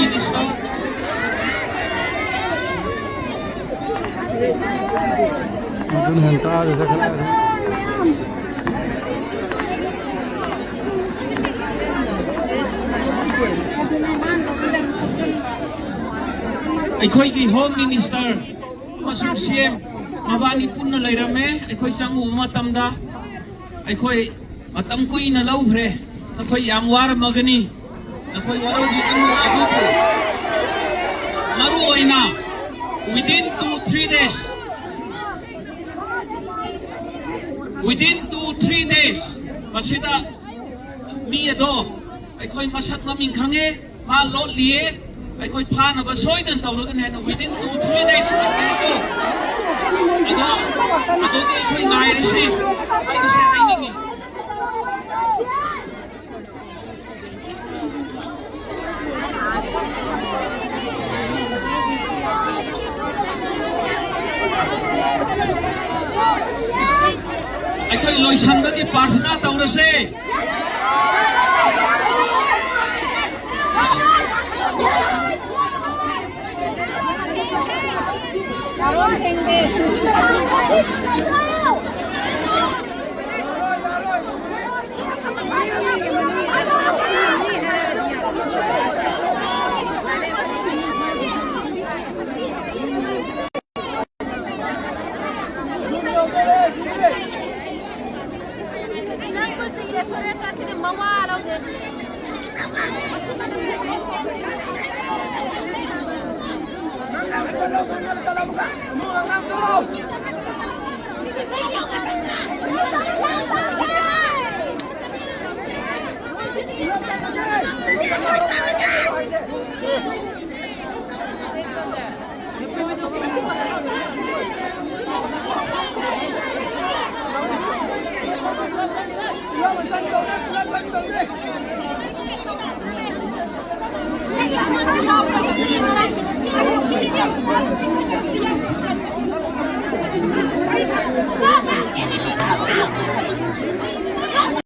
Minister. ꯑꯗꯨꯅ ꯍꯦꯟꯅ ꯇꯥꯔꯦꯗ ꯈꯔ꯫ ꯑꯩꯈꯣꯏꯒꯤ Home Minister ꯑꯃꯁꯨꯡ C M ꯃꯕꯥꯅꯤ ꯄꯨꯟꯅ ꯂꯩꯔꯝꯃꯦ꯫ ꯑꯩꯈꯣꯏ ꯆꯪꯉꯨꯕ ꯃꯇꯝꯗ ꯑꯩꯈꯣꯏ ꯃꯇꯝ ꯀꯨꯏꯅ ꯂꯧꯈ꯭ꯔꯦ꯫ ꯅꯈꯣꯏ ꯌꯥꯝ ꯋꯥꯔꯝꯃꯒꯅꯤ꯫ ꯅꯈꯣꯏ ꯋꯥꯔꯧꯕꯤꯒꯅꯨ꯫ ꯑꯗꯨꯕꯨ ꯃꯔꯨ ꯑꯣꯏꯅ within two three days, within two three days ꯃꯁꯤꯗ ꯃꯤ ꯑꯗꯣ ꯑꯩꯈꯣꯏ ꯃꯁꯛ ꯃꯃꯤꯡ ꯈꯪꯉꯦ꯫ ꯃꯥ ꯂꯣꯠꯂꯤꯌꯦ꯫ ꯑꯩꯈꯣꯏ ꯐꯥꯅꯕ ꯁꯣꯏꯗꯅ ꯇꯧꯔꯒꯅꯤ ꯍꯥꯏꯅ within two three days ꯍꯥꯏꯕꯤꯔꯤꯀꯣ꯫ ꯑꯗꯣ ꯑꯗꯨꯗꯤ ꯑꯩꯈꯣꯏ ꯉꯥꯏꯔꯁꯤ ꯍꯥꯏꯕꯁꯦ ꯍꯥꯏꯅꯤꯡꯉꯤ꯫ ꯑꯩꯈꯣꯏ ꯂꯣꯏꯁꯟꯕꯒꯤ ꯄ꯭ꯔꯥꯔꯊꯅꯥ ꯇꯧꯔꯁꯦ꯫